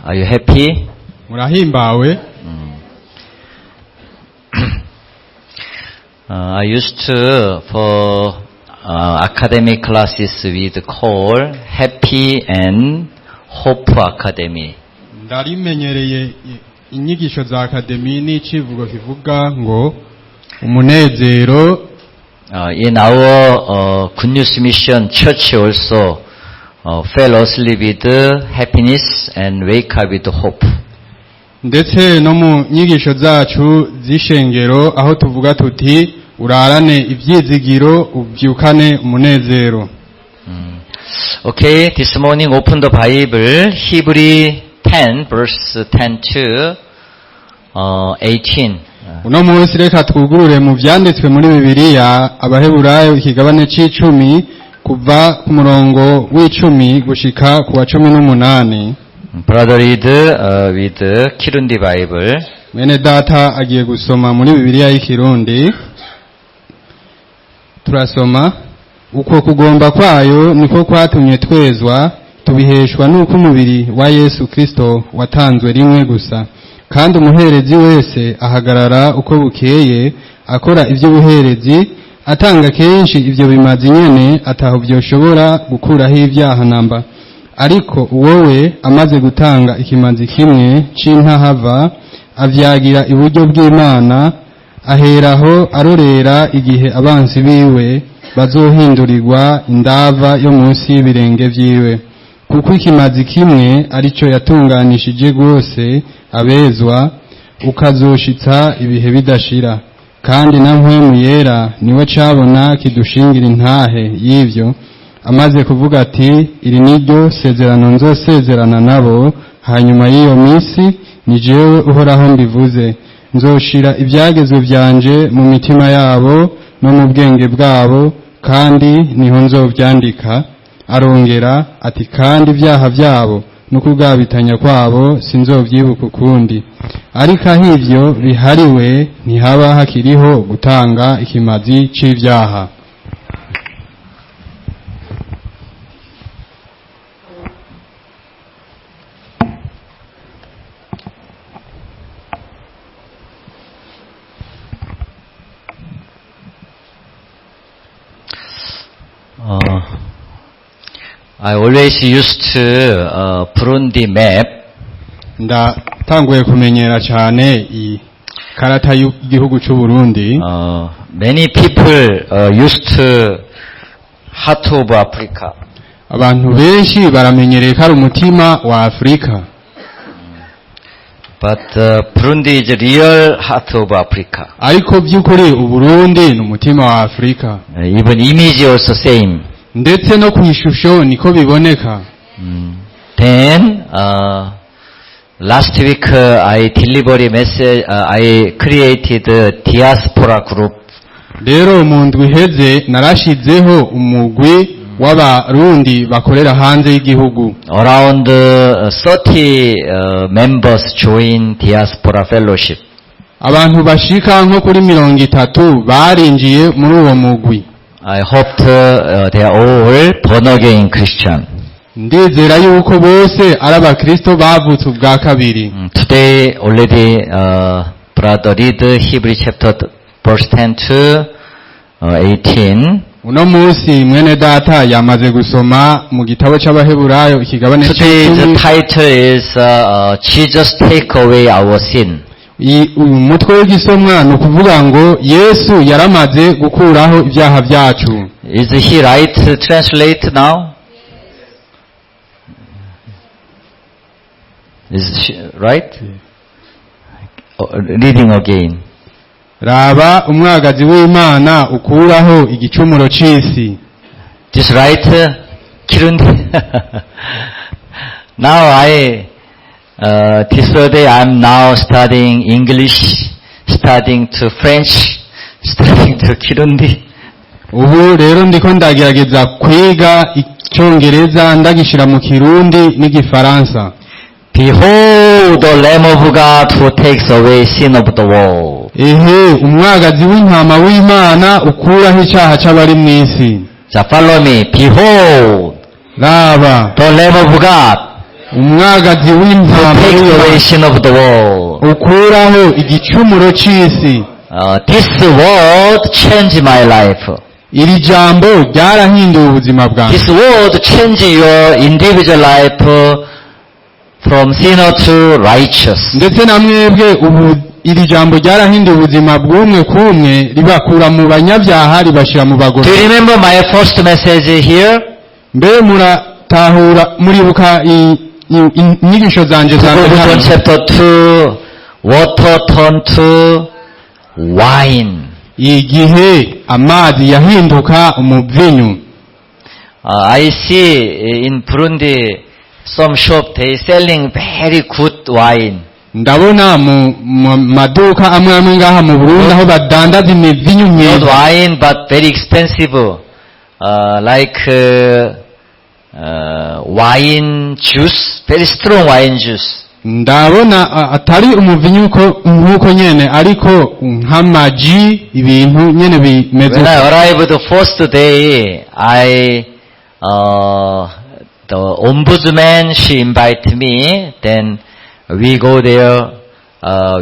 Are you happy? Murahimbawe. I used to, for academic classes with call Happy and Hope Academy. Ndarimenyereye inyigisho za akademi n'icivugo kivuga ngo umunezero. In our Good News Mission Church also fell asleep with happiness and wake up with hope. Ndetse no mu nyigisho zacu z'ishengero aho tuvuga tuti urarane ibyizigiro ubyukane umunezero. Okay, this morning open the Bible, Hebrew 10 verse 10 to 18. Uno munsi reka twugurure mu byanditswe muri Bibiliya Abaheburayo ikigabane c'icumi kuva ku murongo w'icumi gushika ku wa 18. Brother read with Kirundi Bible. Mwene data agiye gusoma muri Bibiliya y'Ikirundi. Turasoma: uko kugomba kwayo niko kwatumye twezwa, tubiheshwa n'uko umubiri wa Yesu Kristo watanzwe rimwe gusa, kandi umuherezi wese ahagarara uko bukeye akora iby'ubuherezi, atanga kenshi ibyo bimazi nyene ataho byoshobora gukuraho ibyaha namba. Ariko wowe amaze gutanga ikimazi kimwe c'intahava, avyagira iburyo bw'Imana, aheraho arorera igihe abansi biwe bazohindurirwa indava yo munsi y'ibirenge vyiwe, kuko ikimazi kimwe arico yatunganishije rwose abezwa, ukazoshitsa ibihe bidashira. Kandi na Mpwemu Yera niwe cabona kidushingira intahe y'ivyo, amaze kuvuga ati: iri niryo sezerano nzosezerana nabo hanyuma y'iyo minsi, ni jewe Uhoraho mbivuze: nzoshira ibyagezwe vyanje mu mitima yabo no mu bwenge bwabo, kandi niho nzovyandika. Arongera ati: kandi ibyaha byabo no kugabitanya kwabo sinzovyibuka ukundi. Ariko aho ivyo bihariwe ntihaba hakiriho gutanga ikimazi c'ivyaha. I always used to Burundi map. Ndatanguye kumenyera cyane ikarata y'igihugu c'u Burundi. Many people used to heart of Africa. Abantu benshi baramenyereye ko ari umutima wa Afurika. But Burundi is the real heart of Africa. Ariko by'ukuri Uburundi ni umutima wa Afurika. Even image also same. Ndetse no ku ishusho niko biboneka. Then last week I delivered a message. I created a diaspora group. Rero mu ndwi iheze narashizeho umugwi w'Abarundi bakorera hanze y'igihugu. Around 30 members join diaspora fellowship. Abantu bashika nko kuri 30 barinjiye muri uwo mugwi. I hope they are all born again Christian. Ndizera yuko bose ari abakristo bavutse ubwa kabiri. Today already brother read Hebrew chapter verse 10 to 18. Uno munsi mwene data yamaze gusoma mu gitabo c'Abaheburayo ikigabane Today the c'icumi. title is Jesus Take Away Our Sin. Uyu mutwe w'igisomwa ni ukuvuga ngo Yesu yaramaze gukuraho ibyaha byacu. Is he right to translate now? Is she right? Oh, reading again. Raba umwagazi w'Imana ukuraho igicumuro c'isi. This right, Kirundi. Now I, this day I'm now studying English, studying to French, studying to Kirundi. Ubu rero ndiko ndagerageza kwiga Icyongereza ndagishira mu Kirundi n'Igifaransa. Behold the Lamb of God who takes away sin of the world. Ehe umwagazi w'intama w'Imana ukuraho icyaha c'abari mu isi. So follow me. Behold Raba the Lamb of God Umwagazi who w'intama takes away w'Imana, sin of the world. Ukuraho igicumuro c'isi. This word changed my life. Iri jambo ryarahinduye ubuzima bwanjye. This word change your individual life from sinner to righteous. Ndetse na mwebwe ubu iri jambo ryarahinduye ubuzima bw'umwe kumwe ribakura mu banyabyaha ribashyira mu Do you bagore. Remember my first message here? Mbe muratahura muribuka inyigisho zanje za Book mbere of John hano? Chapter 2, water turned to wine. Igihe amazi yahinduka umuvinyu. I see in Burundi some shop they selling very good wine. Ndabona mu maduka amwe amwe ngaha mu Burundi aho badandaza imivinyu Not myiza. Wine, but very expensive. Like wine juice, very strong wine juice. Ndabona atari umuvinyu nk'uko nyene ariko nk'amaji ibintu nyene bimeze. When I arrived the first day, the ombudsman, she invited me. Then we go there,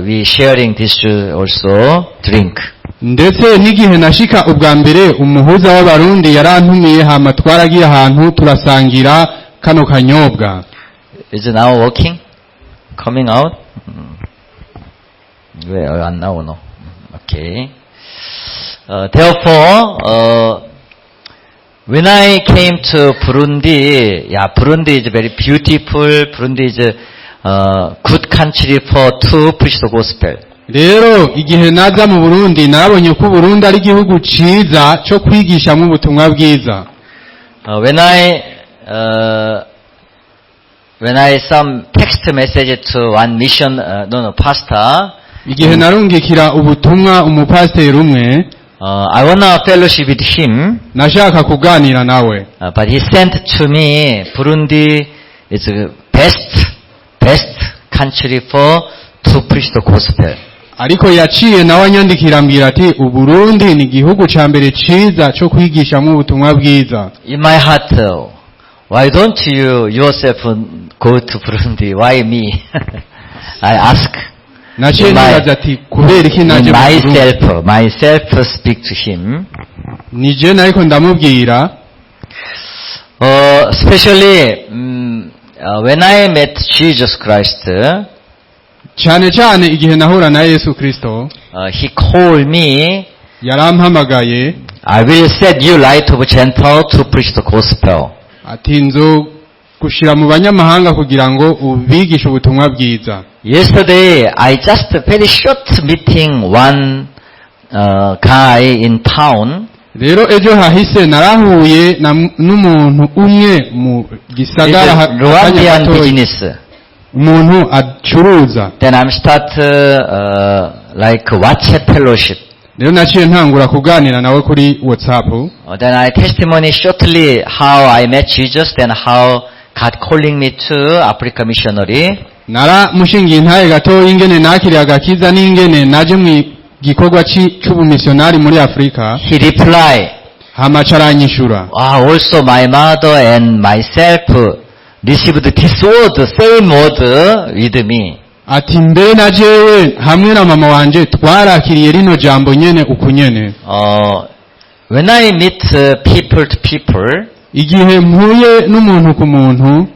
we sharing this juice also, drink. Ndetse n'igihe nashika ubwa mbere umuhuza w'abarundi yarantumiye hama twaragiye ahantu turasangira kano kanyobwa. Is it now working? Coming out? 왜 안 나오노? Okay. Therefore, when I came to Burundi, yeah, Burundi is very beautiful. Burundi is a good country for to preach the gospel. Rero igihe naza mu Burundi narabonye ko Burundi ari igihugu ciza cyo kwigishamo ubutumwa bwiza. When I some text message to one mission, no, pastor, Igihe narungikira ubutumwa umupasiteri umwe, I wanna fellowship with him. Nashaka kuganira nawe. But he sent to me, Burundi is the best country for to preach the gospel. Ariko yaciye nawe anyandikira ambwira ati Uburundi ni igihugu ca mbere ciza cyo kwigishamo ubutumwa bwiza. In my heart, why don't you yourself go to Burundi? Why me? I ask. Naciye nibaza ati kubera iki naje In mu Burundi? myself speak to him. Ni je nariko ndamubwira. Especially when I met Jesus Christ, Cyane cyane igihe nahura na Yesu Kristo, he called me. Yarampamagaye. I will set you light of Gentile to preach the gospel. Ati nzo gushira mu banyamahanga kugira ngo ubigishe ubutumwa bwiza. Yesterday, I just very short meeting one guy in town. Rero ejo hahise narahuye n'umuntu umwe mu gisagara It's a akanya Rwandan gatoya. Business. Umuntu acuruza. Then I'm start like WhatsApp fellowship. Rero naciye ntangura kuganira nawe kuri WhatsApp. Then I testimony shortly how I met Jesus, then how God calling me to Africa missionary. Naramushingiye intahe gatoya ingene nakiriye agakiza n'ingene naje mu gikorwa c'ubumisiyonari muri Afurika. He replied, Hama aca aranyishura. Ah, also my mother and myself received this word, same word with me. Ati mbe na jewe hamwe na mama wanje twarakiriye rino jambo nyene uku nyene. When I meet people to people, Igihe mpuye n'umuntu ku muntu,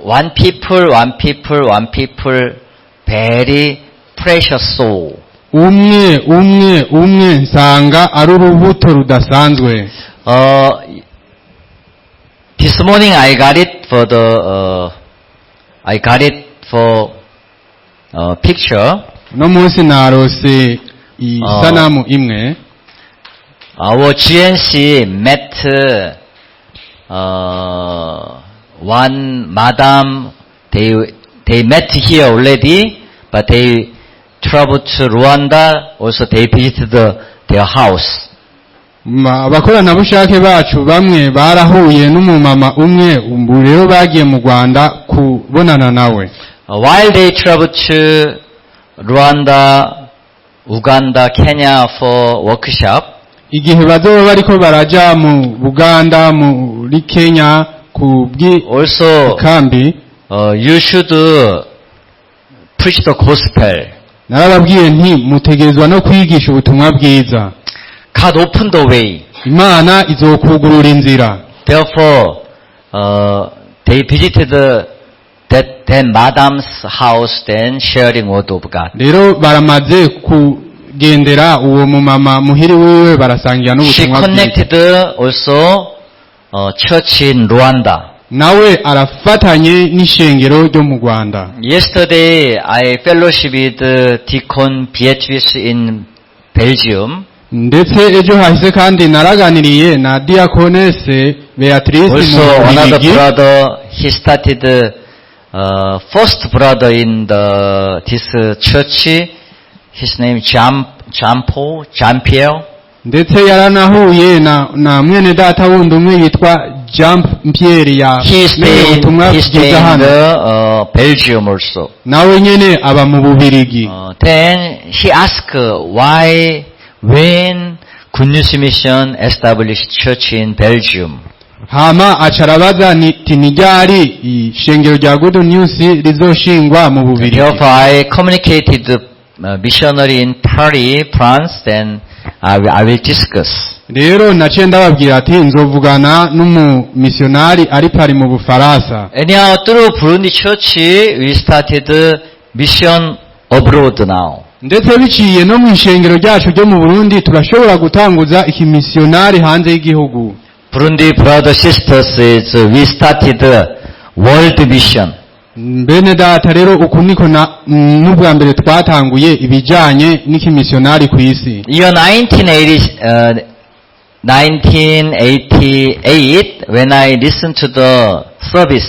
one people, one people, one people, very precious soul. Umwe umwe umwe nsanga ari urubuto rudasanzwe. This morning I got it for picture. Uno munsi narose isanamu imwe. Our GNC met one madam. They met here already, but they traveled to Rwanda. Also, they visited their house. Abakoranabushake bacu bamwe barahuye n'umumama umwe ubu rero bagiye mu Rwanda kubonana nawe. While they traveled to Rwanda, Uganda, Kenya for workshop, Igihe bazoba bariko baraja mu Buganda muri Kenya ku also bw'ikambi, You should preach the gospel. Narababwiye nti mutegerezwa no kwigisha ubutumwa bwiza. God opened the way. Imana izokugurura inzira. Therefore, they visited that then madam's house, then sharing word of God. Rero baramaze kugendera uwo mumama muhiri wiwe barasangira She n'ubutumwa bwiza. Connected also church in Rwanda. Nawe arafatanye n'ishengero ryo mu Rwanda. Yesterday, I fellowship with Deacon Beatrice in Belgium. Ndetse ejo hahise kandi naraganiriye na diakonese Beatrice mu Also, another Bubiligi. Brother, he started first brother in the this church. His name Jampo, Jean Pierre. Ndetse yaranahuye na mwene data wundi umwe yitwa Jean Pierre ya He menye stayed, ubutumwa he bwiza stayed in hano. the Belgium also. Nawe nyene aba mu Bubirigi. Then he asked why, when Good News Mission established church in Belgium. Hama aca arabaza ati ni ryari ishengero rya Good News rizoshingwa mu Bubirigi. Therefore, I communicated the missionary in Paris, France, then I will discuss. Rero naciye ndababwira ati nzovugana n'umumisiyonari ari Paris mu Bufaransa. Anyhow, through Burundi Church, we started mission abroad now. Ndetse biciye no mu ishengero ryacu ryo mu Burundi turashobora gutanguza ikimisiyonari hanze y'igihugu. Burundi brothers sisters is we started world mission. Bene data rero uku niko na n'ubwa mbere twatanguye ibijanye n'ikimisiyonari ku isi. Year 1980, 1988, when I listened to the service,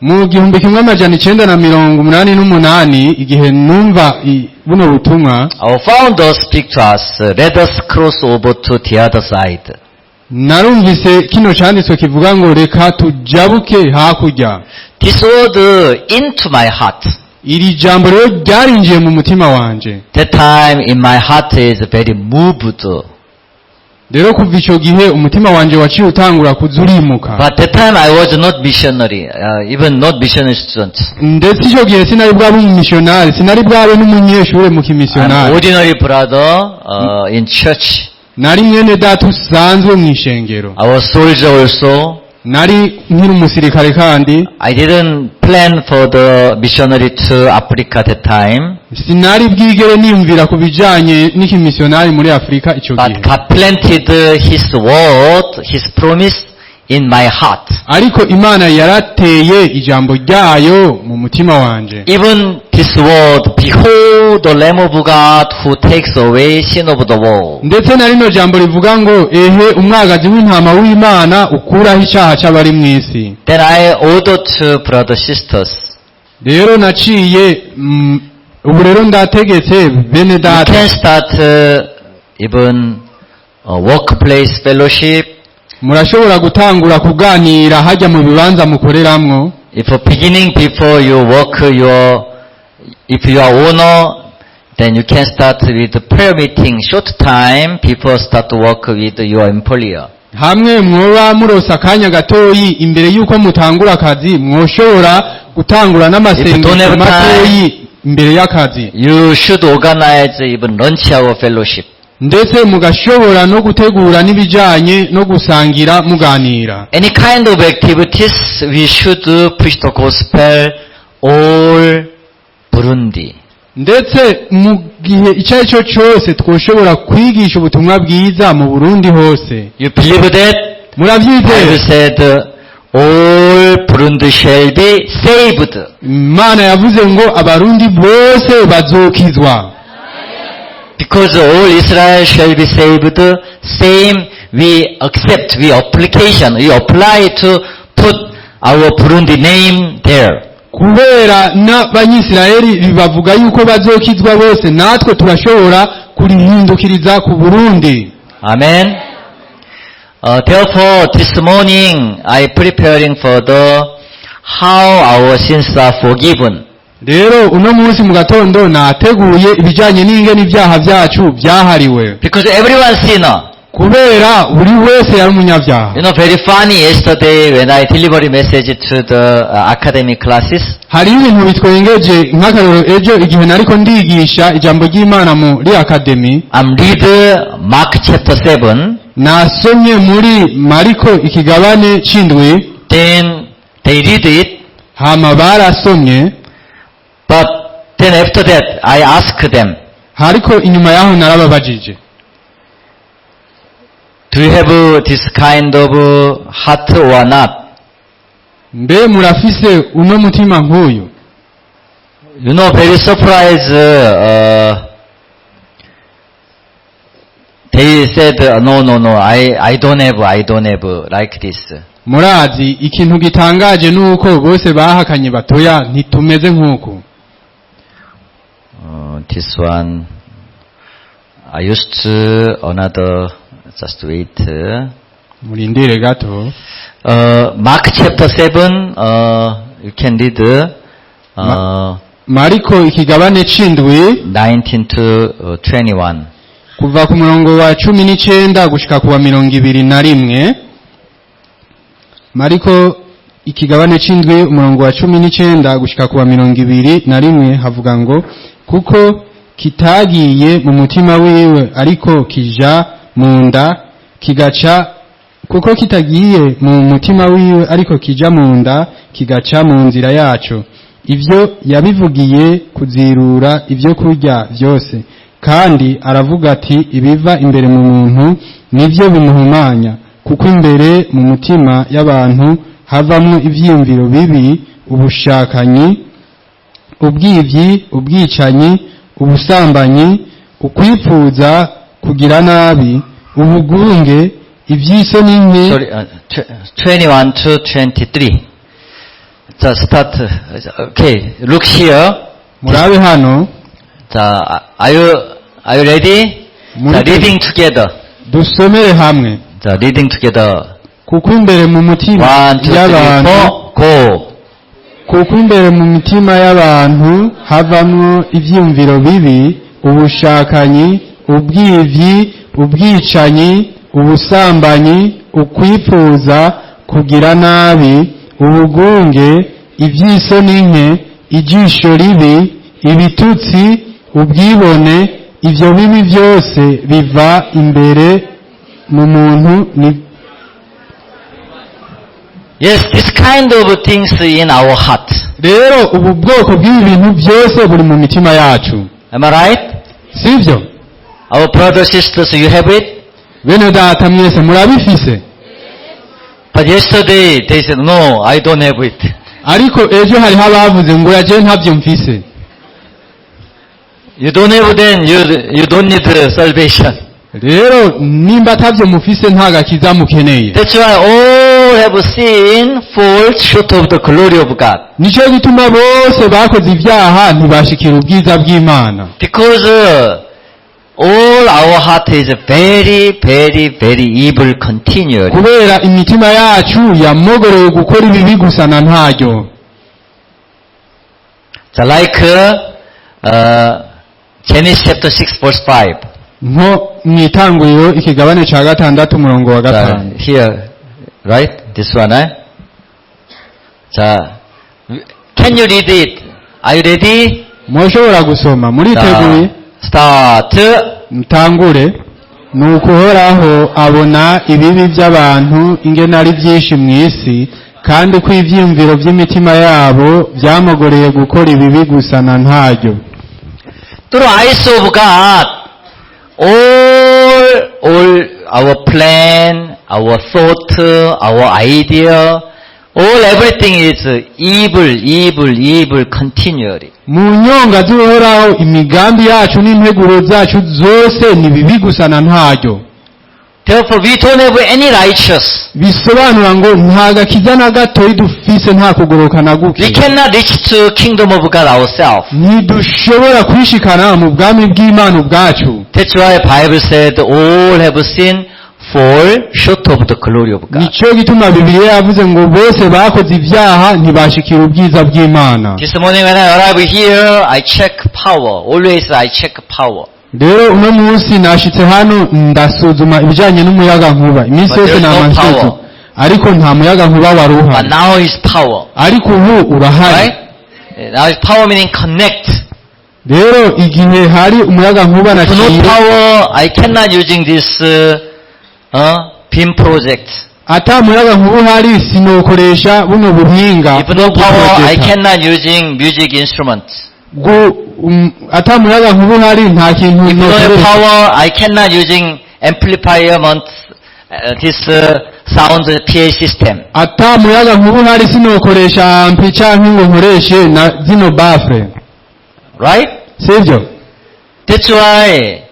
Mu 1988 igihe numva buno butumwa, our founder speak to us, "Let us cross over to the other side." Narumvise kino canditswe kivuga ngo reka tujabuke hakurya. This word into my heart. Iri jambo rero ryarinjiye mu mutima wanje. That time in my heart is very moved. Rero kuva ico gihe umutima wanje waciye utangura kuza urimuka. But that time I was not missionary, even not missionary student. Ndetse ico gihe sinari bwabe umumisiyonari sinari bwabe n'umunyeshure mu I'm kimisiyonari. Ordinary brother in church. Nari mwene data usanzwe mu ishengero. I was soldier also. Nari nkiri umusirikare kandi. I didn't plan for the missionary to Africa at that time. Sinari bwigere niyumvira ku bijanye n'ikimisiyonari muri Afurika ico gihe. But God planted His word, His promise in my heart. Ariko Imana yarateye ijambo ryayo mu mutima wanje. Even this word, "Behold the Lamb of God who takes away sin of the world." Ndetse na rino jambo rivuga ngo ehe umwagazi w'intama w'Imana ukuraho icyaha cy'abari mu isi. Then I ordered to brothers sisters. Rero naciye ubu rero ndategetse bene You data. Can start even a workplace fellowship. Murashobora gutangura kuganira hajya mu bibanza mukoreramwo. If a beginning before you work your, if you are owner, then you can start with prayer meeting short time before start to work with your employer. Hamwe mwoba muronse akanya gatoyi imbere y'uko mutangura akazi mwoshobora gutangura If you n'amasengesho don't have matoyi imbere y'akazi. You should organize even lunch hour fellowship. Ndetse mugashobora no gutegura n'ibijanye no gusangira muganira. Any kind of activities, we should preach the gospel all Burundi. Ndetse mu gihe icyo ari cyo cyose twoshobora kwigisha ubutumwa bwiza mu Burundi hose. You believe that? Murabyizeye? Bible said, all Burundi shall be saved. Imana yavuze ngo abarundi bose bazokizwa. Because all Israel shall be saved, same we accept, we application, we apply to put our Burundi name there. Kubera n'abanyisirayeli bavuga yuko bazokizwa bose natwe turashobora kurihindukiriza ku Burundi. Amen. Therefore, this morning I preparing for the how our sins are forgiven. Rero uno munsi mu gatondo nateguye ibijyanye n'ingene ibyaha byacu byahariwe. Because everyone sinner. Kubera buri wese yari umunyabyaha. Very funny yesterday when I delivered a message to the academic classes. Hariho ibintu bitwengeje nk'akarorero ejo igihe nariko ndigisha ijambo ry'Imana muri academy. I'm read Mark chapter 7. Nasomye muri Mariko ikigabane c'indwi. Then they read it. Hama barasomye. But then after that I asked them, ariko inyuma yaho narababajije, "Do you have this kind of heart or not?" Mbe murafise uno mutima nk'uyu? Very surprised. They said, "No, no, no, I don't have, I don't have like this." Murazi ikintu gitangaje nuko bose bahakanye batoya ntitumeze nk'uku. This one, I used to another, just wait. Murindire gato. Mark chapter 7, you can read Mariko ikigabane c'indwi, 19 to 21. Kuva ku murongo wa 19 gushika ku wa 21. Mariko ikigabane c'indwi umurongo wa 19 gushika ku wa 21 havuga ngo kuko kitagiye mu mutima wiwe ariko kija mu nda kigaca kuko kitagiye mu mutima wiwe ariko kija mu nda kigaca mu nzira yaco. Ivyo yabivugiye kuzirura ibyo kurya byose kandi aravuga ati ibiva imbere mu muntu nivyo bimuhumanya kuko imbere mu mutima y'abantu havamwo ivyiyumviro bibi ubushakanyi ubwivyi ubwicanyi ubusambanyi ukwipfuza kugira nabi ubugunge ivy'isoni nke. Sorry, 21 to 23. Just start. Okay, look here. Murabe hano. Are you ready? The reading together. Dusomere hamwe. The reading together. Kuko imbere mu mutima One, two, three, y'abantu four, go. Kuko imbere mu mitima y'abantu havamwo ivyiyumviro bibi ubushakanyi ubwivyi ubwicanyi ubusambanyi ukwipfuza kugira nabi ubugunge ivy'isoni nke ijisho ribi ibitutsi ubwibone ivyo bibi byose biva imbere mu muntu ni Yes, this kind of things in our heart. Rero ubu bwoko bw'ibi bintu byose buri mu mitima yacu. Am I right? Sibyo? Our brothers, sisters, you have it? Bene data mwese murabifise? But yesterday they said, "No, I don't have it." Ariko ejo hariho abavuze ngo yaje ntabyo mfise. You don't have, then you don't need salvation. Rero nimba atabyo mufise nta gakiza mukeneye. That's why all have sinned, fall short of the glory of God. Nicyo gituma bose bakoze ibyaha ntibashikira ubwiza bw'Imana. Because all our heart is very, very, very evil continually. Kubera imitima yacu yamogorewe gukora ibibi gusa na ntaryo. So like Genesis chapter 6 verse 5. Nko mu Itanguriro ikigabane cya gatandatu umurongo wa gatanu. Here, right? This one, eh? So, can you read it? Are you ready? Mushobora gusoma muriteguye? Start. Mutangure. Nuko Uhoraho abona ibibi by'abantu ingene ari byinshi mu isi kandi ko ivyiyumviro by'imitima yabo byamogoreye gukora ibibi gusa na ntaryo. Through eyes of God, all our plan, our thought, our idea, all everything is evil, evil, evil continually. Mu nyonga z'Uhoraho imigambi yacu n'integuro zacu zose ni bibi gusa na ntaryo. Therefore, we don't have any righteous. Bisobanura ngo nta gakiza na gatoyi dufise nta kugoroka na guke. We cannot reach to kingdom of God ourselves. Ntidushobora kwishikana mu bwami bw'Imana ubwacu. That's why Bible said all have sinned, fall short of the glory of God. Nicyo gituma Bibiliya yavuze ngo bose bakoze ibyaha ntibashikira ubwiza bw'Imana. This morning when I arrive here, I check power. Always I check power. Rero uno munsi nashitse hano ndasuzuma ibijyanye n'umuyaga nkuba iminsi But yose there is no nama nsuzuma power. ariko nta muyaga nkuba wari But uhari now is power. Ariko ubu urahari. Right? Now is power meaning connect. Rero igihe hari umuyaga nkuba If no naciye power, I cannot using this beam project. Ata muyaga nkuba uhari sinokoresha buno buhinga If no bwo power, I guprojecta. Cannot using music instrument. Ata muyaga nkuba uhari nta kintu If no nokoresha. power, I cannot using amplifier mount, this sound PA system. Ata muyaga nkuba uhari sinokoresha ampli canke ngo nkoreshe na zino baffle. Right? Sivyo? That's why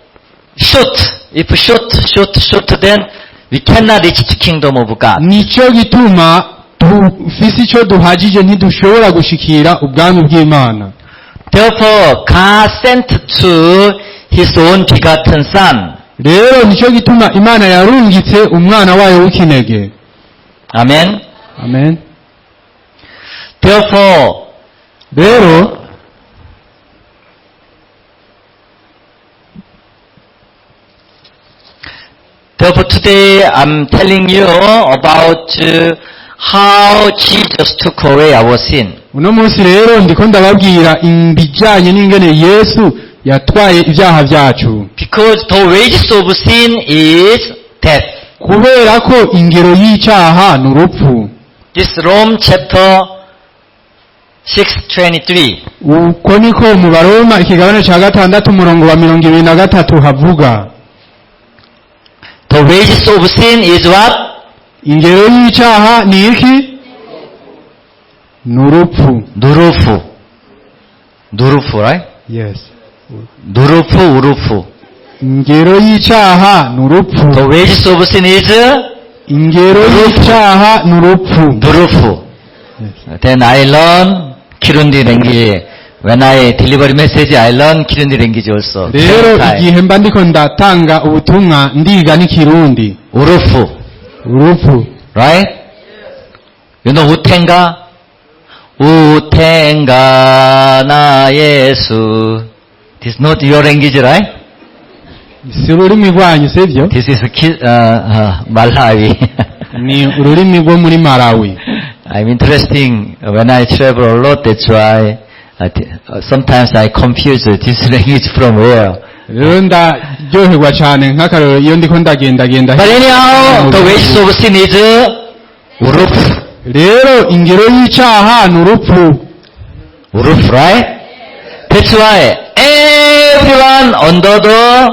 short, if short, short, short, then we cannot reach the kingdom of God. Nico gituma dufise ico duhagije ntidushobora gushikira ubwami bw'Imana. Therefore, God sent to His own begotten Son. Rero nico gituma Imana yarungitse umwana wayo w'ikinege. Amen. Amen. Therefore, Rero therefore today I'm telling you about how Jesus took away our sin. Uno munsi rero ndiko ndababwira ibijyanye n'ingene Yesu yatwaye ibyaha byacu. Because the wages of sin is death. Kubera ko ingero y'icyaha ni urupfu. This Rome chapter 6:23. Uko niko mu Baroma ikigabane cya gatandatu umurongo wa 23 havuga. The wages of sin is what? Ingero y'icyaha ni iki? Ni urupfu. Nurufu. Nurufu, right? Yes. Nurufu, urufu. Ingero y'icyaha ni urupfu. The wages of sin is Ingero y'icyaha ni urupfu. nurufu. Yes. Then I learn Kirundi language. When I deliver message, I learn Kirundi language also. Rero Same time. igihe mba ndiko ndatanga ubutumwa ndiga n'ikirundi. Urufu, Urupfu. Right? You know Utenga? Utenga na Yesu. This is not your language, right? Si ururimi rwanyu sibyo? This is Malawi. Ni ururimi rwo muri Malawi. I'm interesting when I travel a lot. That's why sometimes I confuse this language from where. Rero ndaryoherwa cyane nk'akarorero iyo ndiko ndagendagenda. But anyhow, the wages of sin is urupfu. Rero ingero y'icyaha ni urupfu. Urupfu, right? That's why everyone under the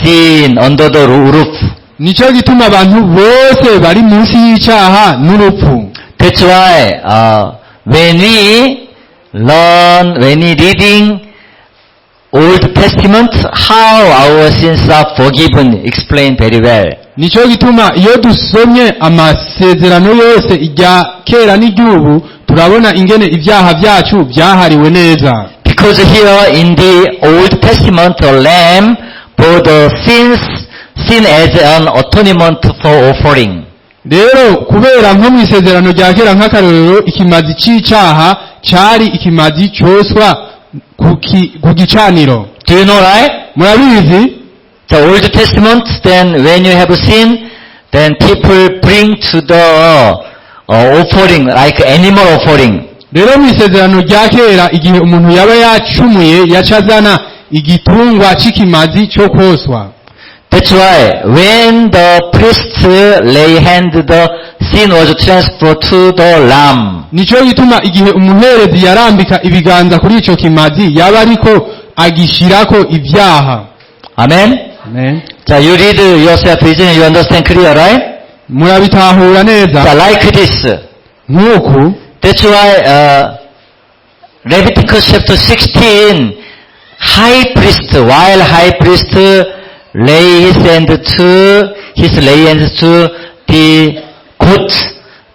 sin, under the urupfu. Nicyo gituma abantu bose bari munsi y'icyaha n'urupfu. That's why when we learn, when we reading Old Testament, how our sins are forgiven, explained very well. Nicyo gituma iyo dusomye amasezerano yose irya kera n'iry'ubu turabona ingene ibyaha byacu byahariwe neza. Because here in the Old Testament, the lamb bore the sins, sin as an atonement for offering. Rero kubera nko mu isezerano rya kera nk'akarorero ikimazi cy'icyaha cyari ikimazi cyoswa ku ki- ku gicaniro. Do you know, right? Murabizi? The Old Testament, then when you have a sin, then people bring to the offering, like animal offering. Rero mu isezerano rya kera igihe umuntu yaba yacumuye yaca azana igitungwa cy'ikimazi cyo koswa. That's why when the priest lay hand, the sin was transferred to the lamb. Nicyo gituma igihe umuherezi yarambika ibiganza kuri icyo kimazi yaba ariko agishirako ibyaha. Amen? Amen. So you read yourself, isn't it? You understand clear, right? Murabitahura neza? So like this. Nk'uku. That's why Leviticus chapter 16, high priest, while high priest lay his hand to his lay hand to the goat,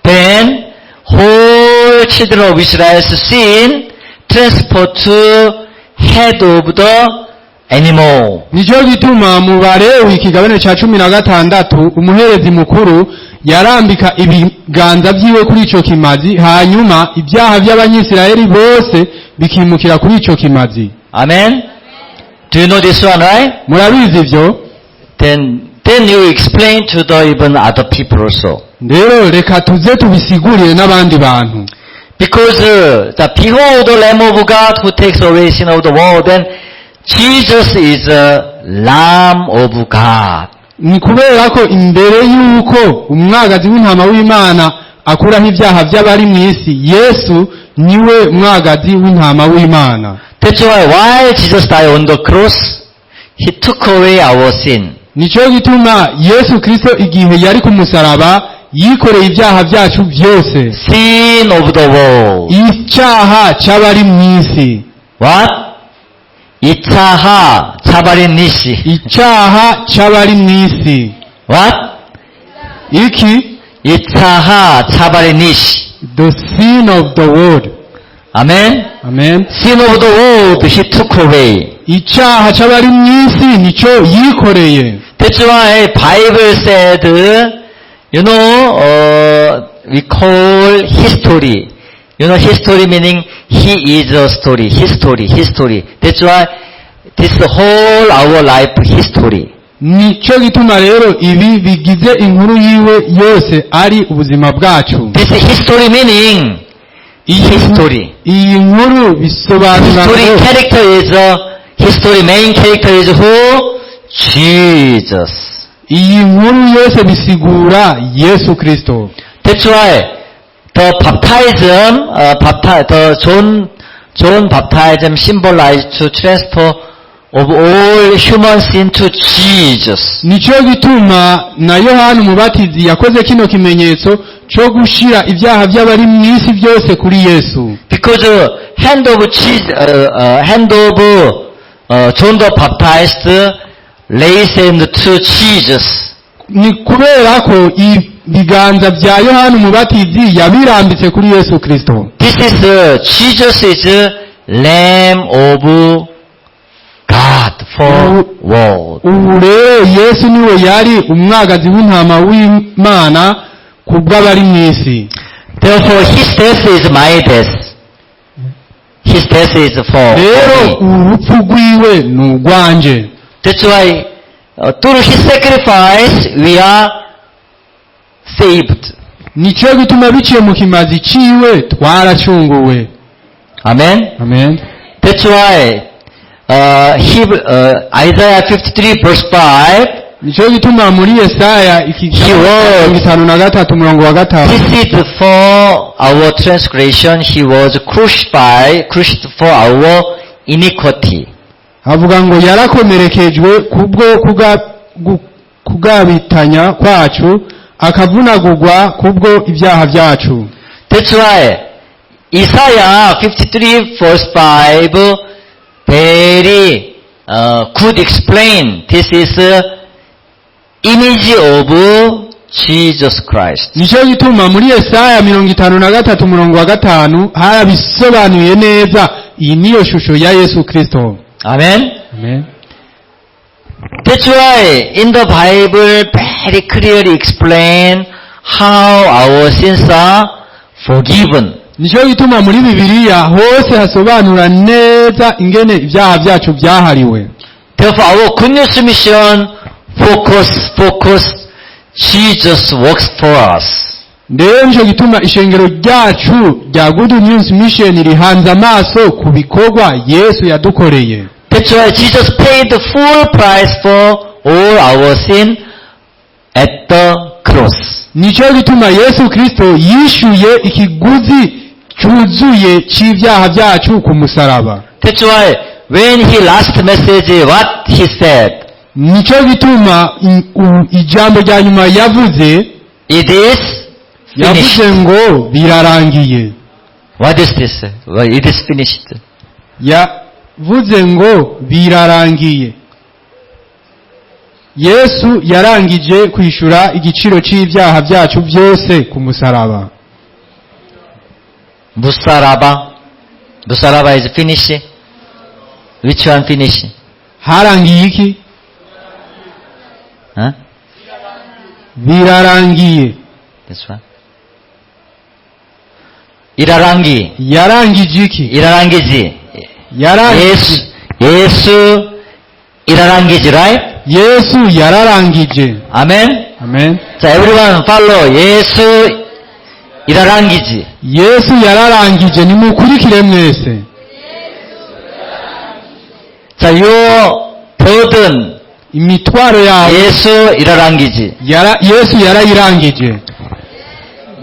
then whole children of Israel's sin transferred to head of the animal. Nicyo gituma mu Balewi ikigabane cya 16 umuherezi mukuru yarambika ibiganza byiwe kuri icyo kimazi hanyuma ibyaha by'abanyisirayeli bose bikimukira kuri icyo kimazi. Amen. Do you know this one, right? Murabizi ibyo. Then you explain to the even other people also. Rero reka tuze tubisigurire n'abandi bantu. Because the behold the Lamb of God who takes away sin of the world, then Jesus is a Lamb of God. Ni kubera ko imbere y'uko umwagazi w'intama w'Imana akuraho ibyaha by'abari mu isi, Yesu niwe mwagazi w'intama w'Imana. That's why Jesus died on the cross, He took away our sin. Nicyo gituma Yesu Kristo igihe yari ku musaraba yikoreye ibyaha byacu byose. Sin of the world. Icyaha cy'abari mu isi. What? Icyaha cy'abari mu isi. Icyaha cy'abari mu isi. What? Iki? Icyaha cy'abari mu isi. The sin of the world. Amen. Amen. Sin of the world He took away. Icyaha cy'abari mu isi nicyo yikoreye. That's why Bible said, we call history. History meaning he is a story, history, history. That's why this whole our life history. Nicyo gituma rero ibi bigize inkuru yiwe yose ari ubuzima bwacu. This history meaning history. Iyi nkuru bisobanura History ngo character is history main character is who? Jesus. Iyi nkuru yose bisigura Yesu Kristo. That's why the baptism, the John baptism symbolized to transfer of all human sin to Jesus. Nicyo gituma na Yohana Umubatizi yakoze kino kimenyetso cyo gushira ibyaha by'abari mu isi byose kuri Yesu. Because hand of Jesus, hand of John the Baptist lays hand to Jesus. Ni kubera ko ibiganza bya Yohana Umubatizi yabirambitse kuri Yesu Kristo. This is Jesus is Lamb of God for world. Ubu rero Yesu niwe yari umwagazi w'intama w'Imana ku bw'abari mu isi. Therefore, his death is my death. His death is for Rero me. Urupfu rwiwe ni urwanje. That's why through his sacrifice we are saved. Nicyo gituma biciye mu kimazi ciwe twaracunguwe. Amen. Amen. That's why Isaiah 53 verse 5. Nicyo gituma muri Yesaya He was 53 umurongo wa 5. This is for our transgression. He was crucified, crushed for our iniquity. Havuga ngo yarakomerekejwe kubwo kugabitanya kwacu, akavunagurwa kubwo ibyaha byacu. That's why Isaiah 53 verse 5 very could explain this is image of Jesus Christ. Nicyo gituma muri Yesaya 53 umurongo wa 5 harabisobanuye neza, iyi niyo shusho ya Yesu Kristo. Amen. Amen. That's why in the Bible very clearly explain how our sins are forgiven. Nicyo gituma muri Bibiliya hose hasobanura neza ingene ibyaha byacu byahariwe. Therefore our Good News Mission focus Jesus works for us. Rero nicyo gituma ishengero ryacu rya Good News Mission rihanze amaso ku bikorwa Yesu yadukoreye. That's why Jesus paid the full price for all our sin at the cross. Nicyo gituma Yesu Kristo yishyuye ikiguzi cyuzuye cy'ibyaha byacu ku musaraba. That's why when he last message, what he said? Nicyo gituma ijambo rya nyuma yavuze, It is yavuze finished. ngo birarangiye. What is this? Well, it is finished. Yavuze ngo birarangiye. Yesu yarangije kwishyura igiciro cy'ibyaha byacu byose ku musaraba. Musaraba. Musaraba is finished. Which one finished? Harangiye iki? Huh? Birarangiye. This one. Irarangi. Yarangije iki? Irarangije. Yarangije. Yesu Irarangije, right? Yesu yararangije. Amen. Amen. 자, everyone follow. 예수 irarangije. Yesu yararangije, nimukurikire mwese. 자, your burden Imitwaro yawe 예수 irarangije. Yesu yarayirangije.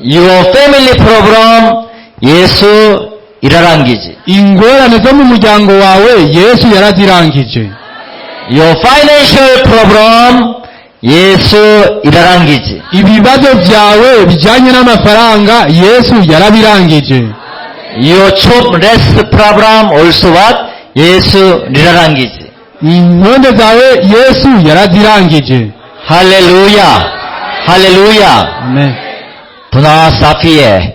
Your family problem 예수 irarangije. Ingorane zo mu muryango wawe Yesu yarazirangije. Your financial problem 예수 irarangije. Ibibazo byawe bijyanye n'amafaranga Yesu yarabirangije. Your jobless problem also what? 예수 irarangije. Intonde zawe Yesu yarazirangije. 할렐루야. 할렐루야. Amen. Bwana asifiwe.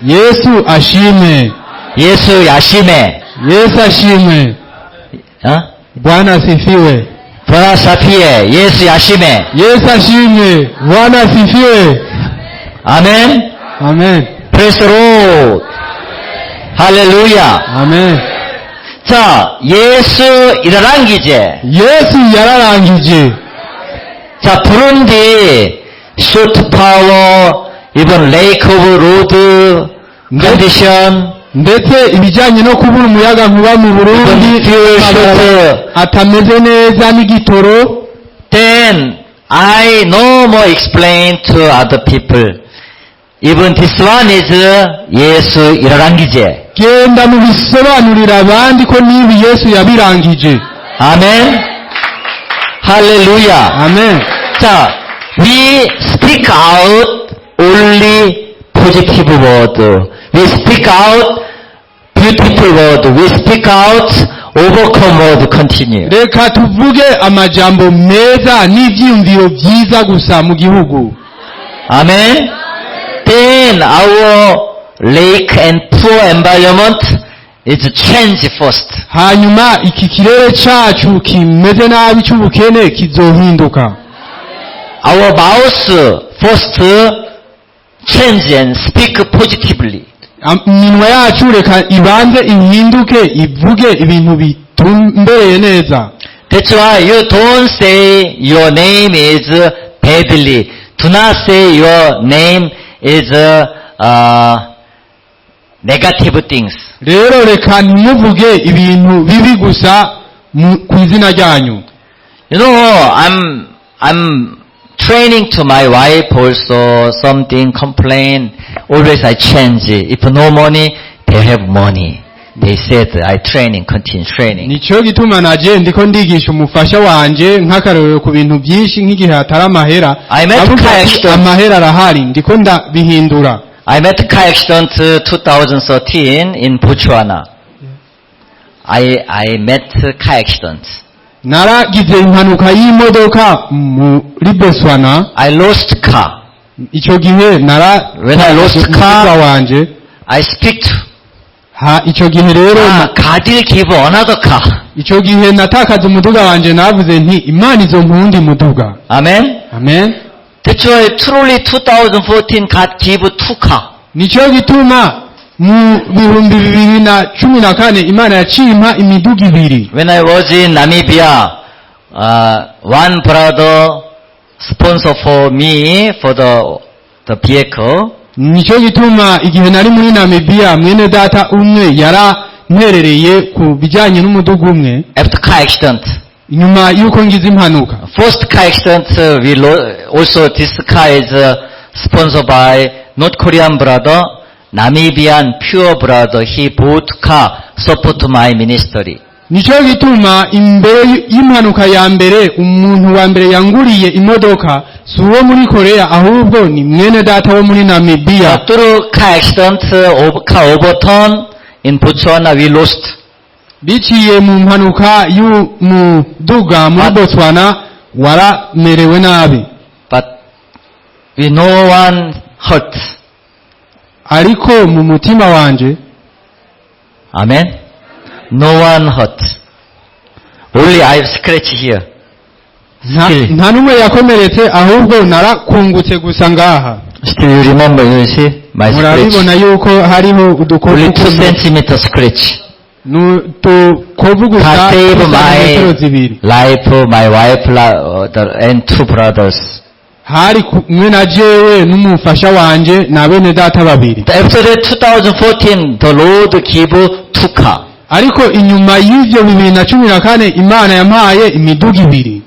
Yesu ashimwe. 예수 ashimwe. Yesu ashimwe. 어? Bwana asifiwe. Bwana asifiwe. 예수 ashimwe. Yesu ashimwe. Bwana asifiwe. 아멘. Amen. Praise the Lord. 할렐루야. Amen. 자, 예수 irarangije. Yesu yararangije. 자, 부룬디 short power, even lack of road condition, Ndetse ibijyanye no kubura umuyaga nkuba mu Burundi, even fuel short. atameze neza n'igitoro. Then I no more explain to other people. Even this one is 예수 irarangije. Genda mubisobanurira abandi ko n'ibi Yesu yabirangije. 아멘. 할렐루야. Amen. 자, we speak out only positive word. We speak out beautiful word. We speak out overcome word. Continue. Reka tuvuge amajambo meza n'ibyiyumviro byiza gusa mu gihugu. Amen. Then our lack and poor environment is change first. Hanyuma iki kirere cyacu kimeze nabi cy'ubukene kizohinduka. Our mouth first change and speak positively. Iminwa yacu reka ibanze ihinduke ivuge ibintu bitumbereye neza. That's why you don't say your name is badly. Do not say your name is negative things. Rero reka ntimuvuge ibintu bibi gusa ku izina ryanyu. I'm training to my wife also something complain. Always I change. If no money, they have money. They said I training, continue training. Nicyo gituma naje ndiko ndigisha umufasha wanje nk'akarorero ku bintu byinshi nk'igihe hatari amahera. I met Avuga ati, car accident. Amahera arahari ndiko ndabihindura. I met car accident 2013 in Botswana. I met car accident. Naragize impanuka y'imodoka muri Botswana. I lost car. Icyo gihe nara When I lost car, umuduga wanje. I speak to Ha icyo gihe rero ah, God will give another car. Icyo gihe natakaza umuduga wanje navuze nti Imana izompa uwundi muduga. Amen. Amen. That's why truly 2014 God give two car. Nicyo gituma mu 2014 Imana yaciye impa imiduga ibiri. When I was in Namibia, one brother sponsor for me for the vehicle. Nicyo gituma igihe nari muri Namibia mwene data umwe yaranterereye ku bijyanye n'umuduga umwe. After car accident. Inyuma y'uko ngize impanuka. First car accident, also this car is sponsored by North Korean brother, Namibian pure brother. He bought car support my ministry. Nicyo gituma imbere y'impanuka ya mbere umuntu wa mbere yanguriye imodoka si uwo muri Korea ahubwo ni mwene data wo muri Namibia. Through car accident, car overturn in Botswana, we lost. Biciye mu mpanuka y'umuduga muri Botswana waramerewe nabi. But we no one hurt. Ariko mu mutima wanje. Amen. No one hurt. Only I have scratch here. Still. Nta n'umwe yakomeretse ahubwo narakungutse gusa ngaha. Still you remember, you see my Murabibona scratch. yuko hariho Only udukoko 2 centimeter scratch. rukovu gusa God save metero my 2. life, my wife, and two brothers. Hari kumwe na jewe n'umufasha wanje na bene data babiri. After that, 2014, the Lord give two car. Ariko inyuma y'ivyo 2014 Imana yampaye imiduga ibiri.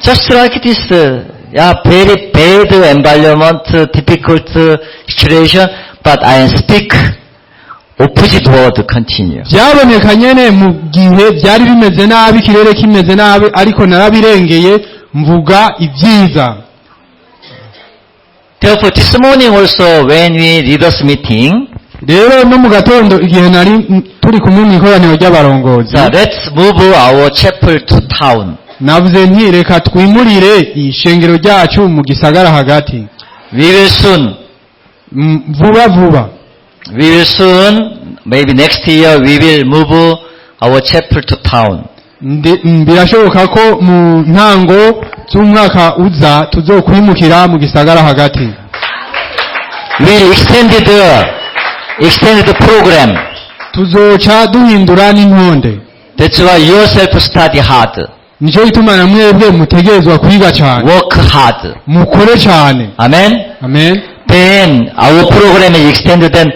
Just like this, yeah, very bad environment, difficult situation, but I speak opposite word continue. Byaboneka nyene mu gihe byari bimeze nabi, ikirere kimeze nabi, ariko narabirengeye mvuga ibyiza. Therefore, this morning also, when we leaders meeting, Rero no mu gatondo igihe nari turi kumwe mu ikoraniro ry'abarongozi, so let's move our chapel to town. Navuze nti reka twimurire ishengero ryacu mu gisagara hagati. We will soon, Vuba vuba. We will soon, maybe next year, we will move our chapel to town. Birashoboka ko mu ntango z'umwaka uza tuzokwimukira mu gisagara hagati. We extended the program. Tuzoca duhindura n'intonde. That's why yourself study hard, Nicyo gituma na mwebwe mutegerezwa kwiga cyane, work hard. Mukore cyane. Amen. Amen. Then our program is extended. Then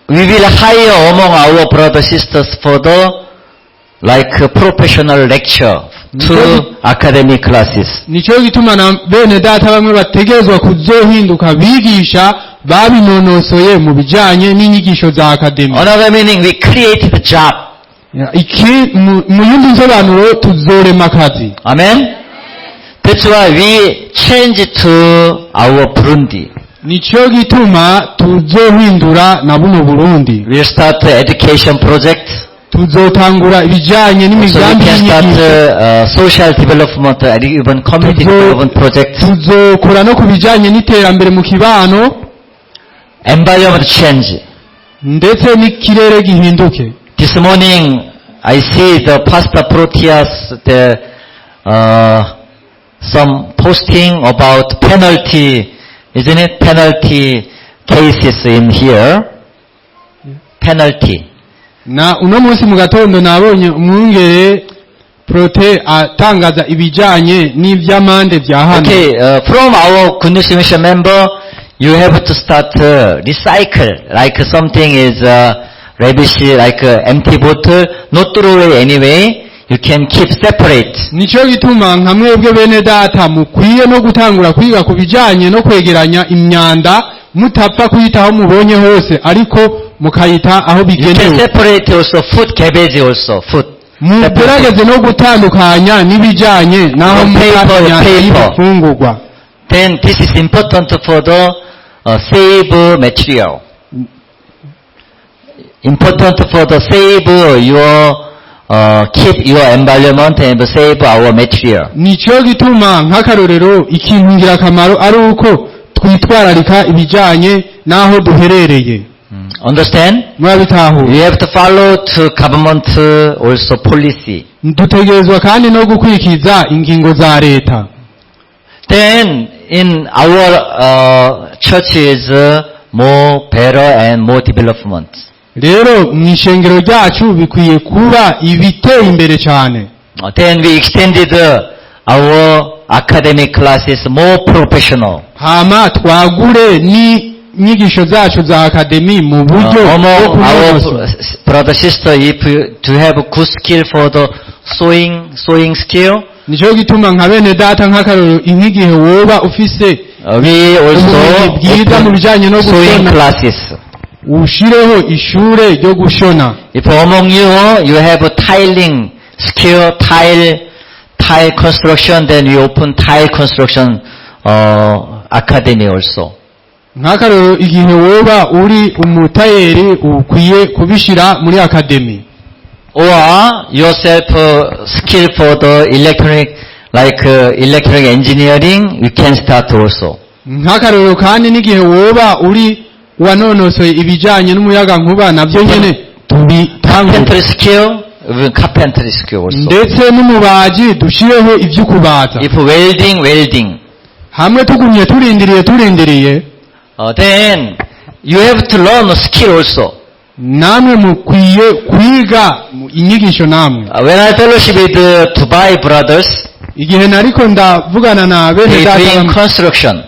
we will hire among our brothers sisters for the like professional lecture to academic classes. Nicyo gituma na bene data bamwe bategerezwa kuzohinduka bigisha babinonosoye mu bijyanye n'inyigisho za academy. Another meaning, we created a job. Iki mu yindi nsobanuro tuzorema akazi. Amen. That's why we change to our Burundi. Nicyo gituma tuzohindura na buno Burundi. We start the education project. Tuzotangura ibijyanye So we n'imigambi can start y'inyigisho. Social development and even community development project. Tuzokora no ku bijyanye n'iterambere mu kibano. Environment change. Ndetse n'ikirere gihinduke. This morning I see the Pastor Proteus the some posting about penalty, isn't it? Penalty cases in here. Penalty. Na uno munsi mu gatondo nabonye umwungere Prote atangaza ibijyanye n'iby'amande bya hano. Okay, from our Good News Mission member, you have to start recycle. Like something is rubbish, like empty bottle, not throw away anyway. You can keep separate. Nicyo gituma nka mwebwe bene data mukwiye no gutangura kwiga ku bijyanye no kwegeranya imyanda, mutapfa kuyita aho mubonye hose, ariko mukayita aho You can bigenewe. Separate also food, cabbage also, food. Mugerageze no gutandukanya n'ibijyanye n'aho Paper, muta imyanda paper. y'ibifungurwa. Then this is important for the save material. Important for the save your, keep your environment and save our material. Nicyo gituma nk'akarorero ikintu ngirakamaro ari uko twitwararika ibijyanye n'aho duherereye. Understand? Murabitahura? We have to follow to government also policy. Dutegerezwa kandi no gukurikiza ingingo za leta. Then in our churches more better and more development. Rero mu ishengero ryacu bikwiye kuba ibiteye imbere cyane. Then we extended our academic classes more professional. Hama twagure n'inyigisho zacu za academy mu buryo bwo Among our kunonosora. Brother sister, if you to have good skill for the sewing skill, Nicyo gituma nka bene data nk'akarorero nk'igihe woba ufise we also ubumenyi bwiza mu open bijyanye no sewing gushona, classes. ushireho ishure ryo gushona. If among you you have a tiling skill, tile construction, then we open tile construction academy also. Nk'akarorero igihe woba uri umutayeri ukwiye kubishyira muri academy. Or yourself skill for the electronic, like electronic engineering, you can start also. Nk'akarorero kandi n'igihe woba uri wanonosoye ibijyanye n'umuyagankuba nabyo nyine tubitangure. Carpentry skill, even carpentry skill also. Ndetse n'umubaji dushireho ibyo kubaza. If welding, welding. Hamwe tugumye turindiriye turindiriye. Then you have to learn a skill also. Namwe mukwiye kwiga inyigisho namwe. When I fellowship with Dubai brothers, Igihe nariko ndavugana na bene they data doing bamwe construction.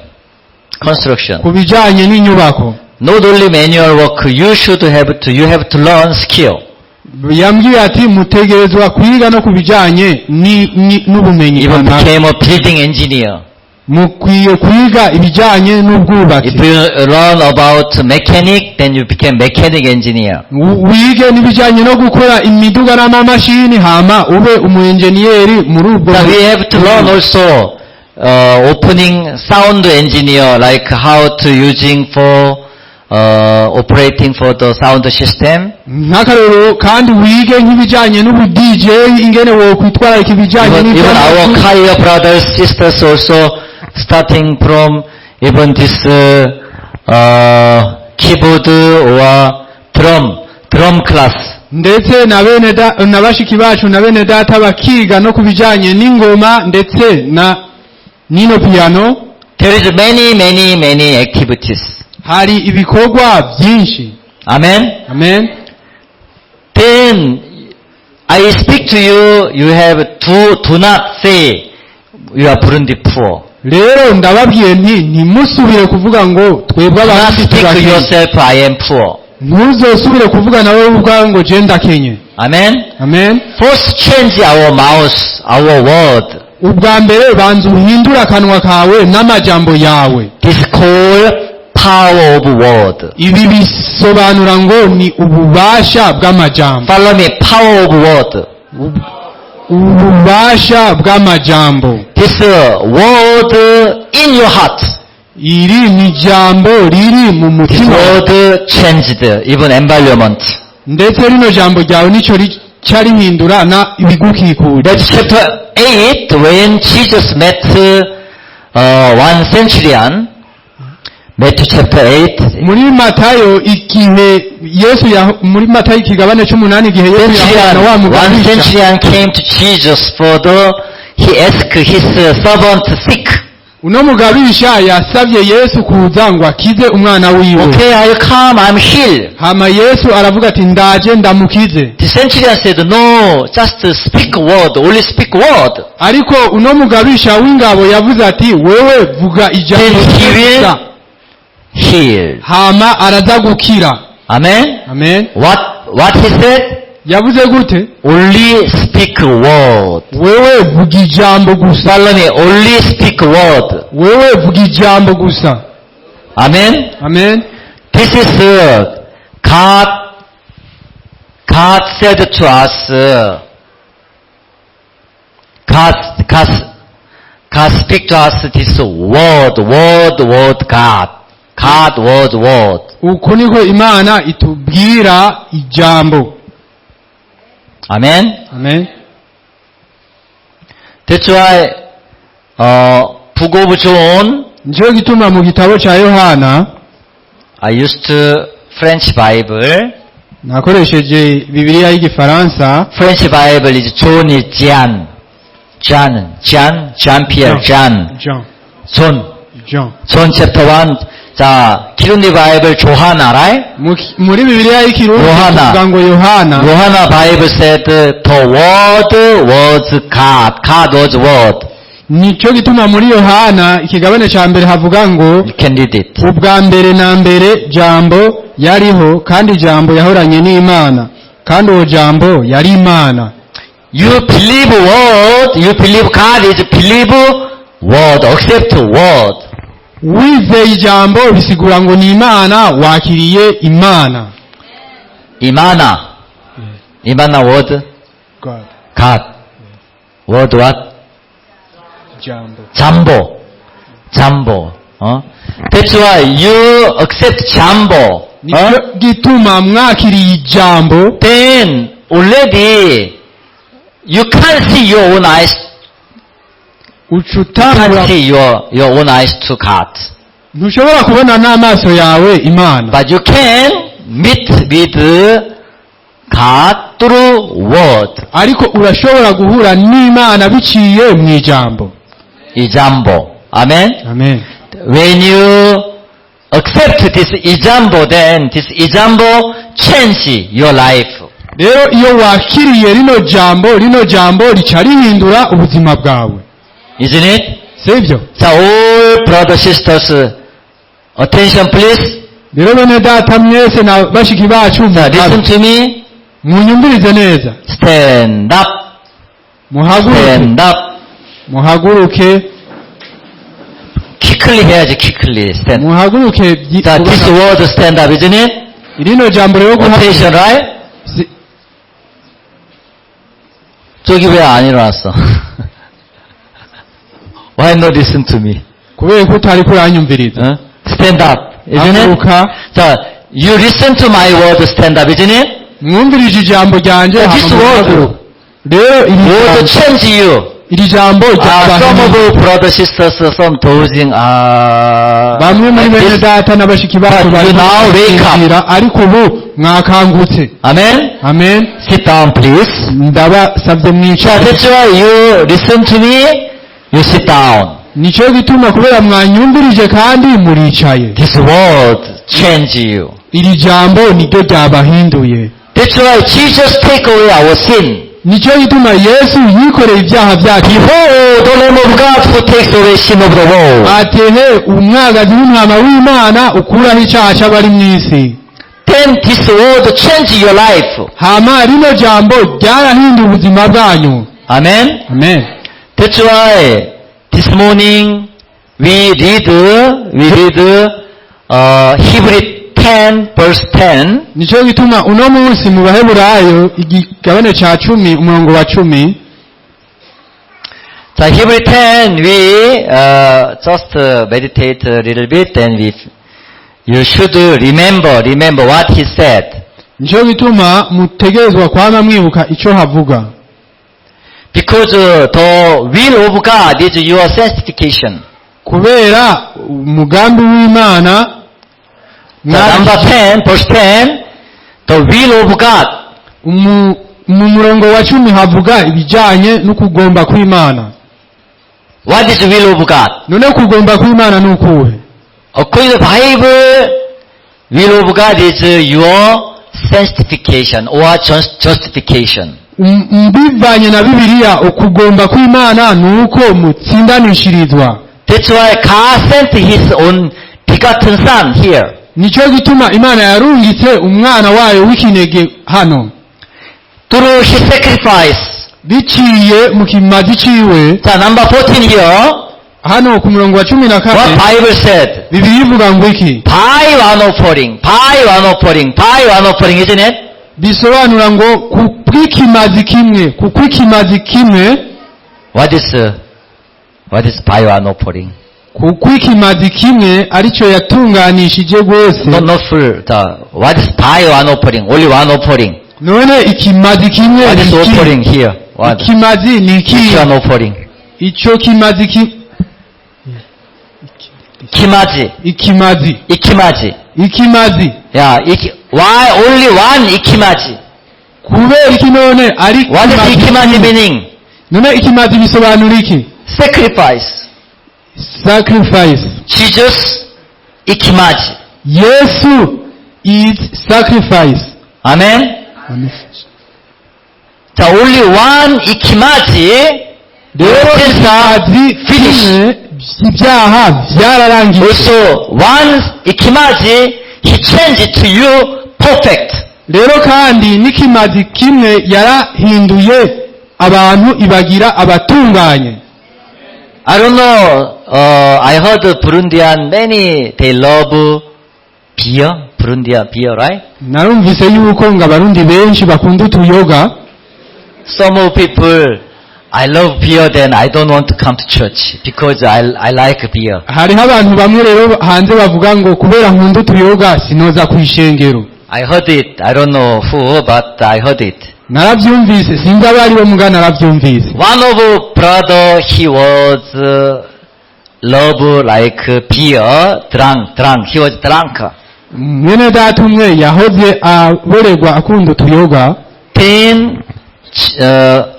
Construction. ku bijanye n'inyubako, Not only manual work, you have to learn skill. Yambwiye ati mutegerezwa kwiga no ku bijanye n'ubumenyi Even kanaka. became a building engineer. Mukwiye kwiga ibijanye n'ubwubatsi. If you learn about mechanic, then you became mechanic engineer. Wige n'ibijanye no gukora imiduga n'amamashini hama ube umuenjeniyeri muri ubwo. But we have to learn also opening sound engineer, like how to using for operating for the sound system. Nk'akarorero kandi wige nk'ibijanye n'ubu DJ ingene wokwitwararika ibijanye Even our n'iby'amajwi. Kaya brothers, sisters also starting from even this keyboard or drum class. Ndetse na bene na bashiki bacu na bene data bakiga no ku bijanye n'ingoma ndetse na n'ino piano. There is many, many, many activities. Hari ibikorwa byinshi. Amen. Amen. Then I speak to you, you have to do not say you are Burundi poor. Rero ndababwiye nti ntimusubire kuvuga ngo twebwe Do not Abarundi speak to turakenye. yourself, "I am poor." Ntuzosubire kuvuga nawe ubwawe ngo je ndakenye. Amen. Amen. First change our mouth, our word. Ubwa mbere banza uhindure akanwa kawe n'amajambo yawe. This called power of word. Ibi bisobanura ngo ni ububasha bw'amajambo. Follow me, power of word. Ububasha bw'amajambo. This word in your heart. Iri ni jambo riri mu This mutima. word changed even environment. Ndetse rino jambo ryawe nico rica rihindura na ibigukikuje. That's chapter 8 when Jesus met one centurion. Matthew chapter 8. Muri Matayo igihe Yesu muri Matayo ikigabane c'umunani igihe Yesu yahura na wa Centurion, one mugabisha. Centurion came to Jesus for the, he asked his servant sick. Uno mugabisha yasabye Yesu kuza ngo akize umwana wiwe. "Okay, I come, I'm healed." Hama Yesu aravuga ati ndaje ndamukize. The centurion said, "No, just speak word, only speak word." Ariko uno mugabisha w'ingabo yavuze ati wewe vuga ijambo Then he will gusa. Heal. Hama araza gukira. Amen? Amen. What he said? Yavuze gute? Only speak word. Wewe vuga ijambo gusa. Follow me, only speak word. Wewe vuga ijambo gusa. Amen? Amen. This is God. God said to us, God speak to us this word, word, word, God. God, word, word. Uku niko Imana itubwira ijambo. Amen. Amen. That's why, Book of John, Nico gituma mu gitabo ca Yohana, I used to French Bible. Nakoresheje Bibiliya y'igifaransa. French Bible is John is Jean. Jean, Jean, Jean Pierre, Jean, Jean. John. Jean. John chapter 1. 자, Kirundi Bible Johanna, right? Muri Bibiliya y'ikirundi Yohana. tuvuga ngo Yohana. Johanna Bible said the word was God. God was word. Nico gituma muri Yohana ikigabane ca mbere havuga ngo You can read it. Ubwa mbere na mbere jambo yariho kandi jambo yahoranye n'Imana kandi uwo jambo yari Imana. You believe word, you believe God is believe word, accept word. Wizeye ijambo bisigura ngo ni Imana wakiriye Imana. Imana. Imana word, God. God. Word what? Jambo. Jambo. Jambo. That's why you accept jambo. Nicyo gituma mwakiriye ijambo. Then already you can't see your own eyes. Uca You utangura can't see your own eyes to God. Ntushobora kubona n'amaso yawe Imana. But you can meet with God through word. Ariko urashobora guhura n'Imana biciye mu ijambo. Ijambo. Amen. Amen. When you Accept this example, then this example change your life. Rero iyo wakiriye rino jambo, rino jambo rica rihindura ubuzima bwawe. Isn't it? Sibyo? So all brothers, sisters, attention please. Rero bene data mwese na bashiki bacu, So listen to me. munyumvirize neza. Stand up. Muhaguruke. Stand up. Muhaguruke. Quickly 해야지, quickly. Stand. Muhaguruke 자, this word stand up, isn't it? Rino jambo rero guhaguruka. Attention, right? 저기 왜 안 일어났어? Why not listen to me? Kubera ko utari kuranyumviriza. 어? Stand up, isn't it? Haguruka. 자, you listen to my word, stand up, isn't it? Mwumvirije ijambo ryanjye, Yeah, this hama word. muhaguruke. Rero iri Word jambo, change you. iri jambo Some of ryabahinduye. brothers, sisters, some dozing, Bamwe muri like bene this. data na bashiki bacu But bari you now wake up. gusinzira, ariko ubu mwakangutse. Amen? Amen. Sit down, please. Ndabasabye 자, mwicare. that's why you listen to me, you sit down. Nicyo gituma kubera mwanyumvirije kandi muricaye. This word change you. Iri jambo niryo ryabahinduye. That's why Jesus take away our sin. Nicyo gituma Yesu yikoreye ibyaha byacu. Behold, the Lamb of God who takes away sin of the world. Atehe umwagazi w'intama w'Imana ukuraho icyaha cy'abari mu isi. Then this word change your life. Hama rino jambo ryarahinduye ubuzima bwanyu. Amen. Amen. That's why this morning we read Hebrew 10 verse 10. Nicyo gituma uno munsi mu Baheburayo igigabane cya 10 umurongo wa 10. 자, Hebrew 10 we just meditate a little bit, then we you should remember what he said. Nicyo gituma mutegerezwa kwama mwibuka icyo havuga. Because the will of God is your sanctification. Kubera umugambi w'Imana. 자, number 10, verse 10, the will of God. Mu murongo wa 10 havuga ibijyanye no kugomba kw'Imana. What is the will of God? None kugomba kw'Imana ni ukuhe? According to the Bible, will of God is your sanctification or justification. Mbivanye na Bibiliya, ukugomba kw'Imana ni uko mutsindanishirizwa. That's why God sent His own begotten Son here. Nicyo gituma Imana yarungitse umwana wayo w'ikinege hano. Through His sacrifice. Biciye mu kimazi ciwe. 자, number 14 here. Hano ku murongo wa cumi na What kane. Bible said? Bibiliya ivuga ngo iki? By one offering, by one offering, by one offering, isn't it? Bisobanura ngo ku bw'ikimazi kimwe, ku kw'ikimazi kimwe. What is by one offering? Ku kw'ikimazi kimwe aricyo yatunganishije rwose. No, not full. What is by one offering? Only one offering. None ikimazi kimwe What is ni iki? offering here? What? Ikimazi ni iki? Which one offering? Icyo kimazi ki Kimazi. Ikimazi. Ikimazi. Ikimazi. Yeah, why only one ikimazi? Kubera iki none ari What is ikimazi meaning? None ikimazi bisobanura iki? Sacrifice. Sacrifice. Jesus ikimazi. Yesu is sacrifice. Amen. Amen. 자, only one ikimazi. Rero ikimazi Finish. kimwe ibyaha byararangiye. Also, one ikimazi, he changed to you perfect. Rero kandi n'ikimazi kimwe yarahinduye abantu ibagira abatunganye. I don't know, I heard Burundian many, they love beer, Burundian beer, right? Narumvise yuko ngo Abarundi benshi bakunda utuyoga. Some of people, I love beer, then I don't want to come to church because I like beer. Hariho abantu bamwe rero hanze bavuga ngo kubera nkunda utuyoga sinoza ku ishengero. I heard it, I don't know who, but I heard it. Narabyumvise, sinzi abo ari bo muga narabyumvise. One of brother, he was love like beer, drunk, drunk. He was drunk. Mwene data umwe yahoze aborerwa akunda utuyoga. Then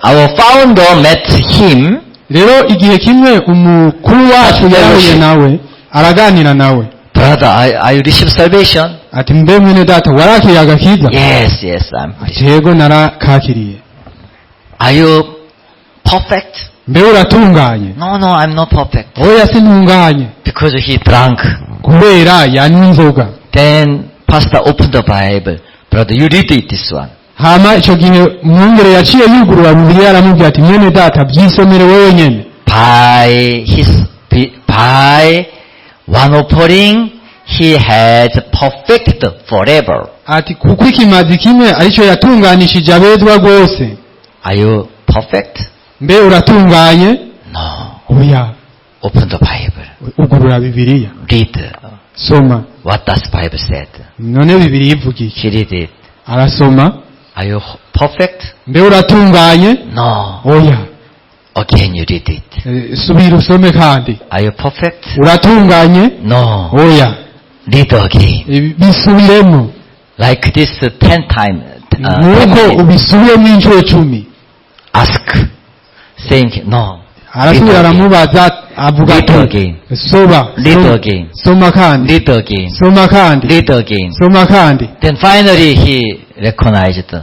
our founder met him. Rero igihe kimwe umukuru wacu yarahuye nawe araganira nawe. Brother, Brother, I received salvation. Ati mbe mwene data warakiriye agakiza? Yes, I'm. Ati yego narakakiriye. Are you perfect? Mbe uratunganye? No, I'm not perfect. Oya sintunganye. Because he drank. Kubera yanywa inzoga. Then pastor opened the Bible. Brother, you read it, this one. Hama icyo gihe mwungere yaciye yugurura Bibiliya aramubwira ati mwene data byisomere wowe nyene. By one offering, he has perfected forever. Ati kuko ikimazi kimwe aricyo yatunganishije abezwa rwose. Are you perfect? Mbe uratunganye? No. Oya. Open the Bible. Ugurura Bibiliya. Read. Soma. What does Bible said? None Bibiliya ivuga iki? He read it. Arasoma. Are you perfect? Mbe uratunganye? No. Oya. Again you read it. Subira usome kandi. Are you perfect? Uratunganye? No. Oya. Read again. Bisubiremo. Like this 10 times. Nuko ubisubiremo inshuro 10. Ask. Saying no. Arasubira aramubaza avuga ati soba. Read again. Soma kandi. Read again. Soma kandi. Read again. Soma kandi. Then finally he recognized.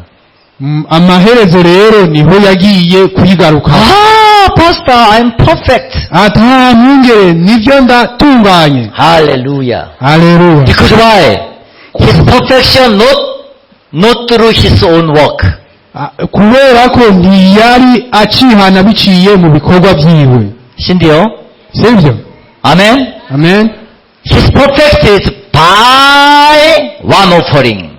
Amaherezo rero niho yagiye kuyigaruka. Ah, pastor, I'm perfect. Ati mwungere nivyo ndatunganye. Hallelujah. Hallelujah. Because why? His perfection not through his own work. Kubera ko ntiyari acihana biciye mu bikorwa byiwe. Sibyo? Sibyo? Amen. Amen. His perfect is by one offering.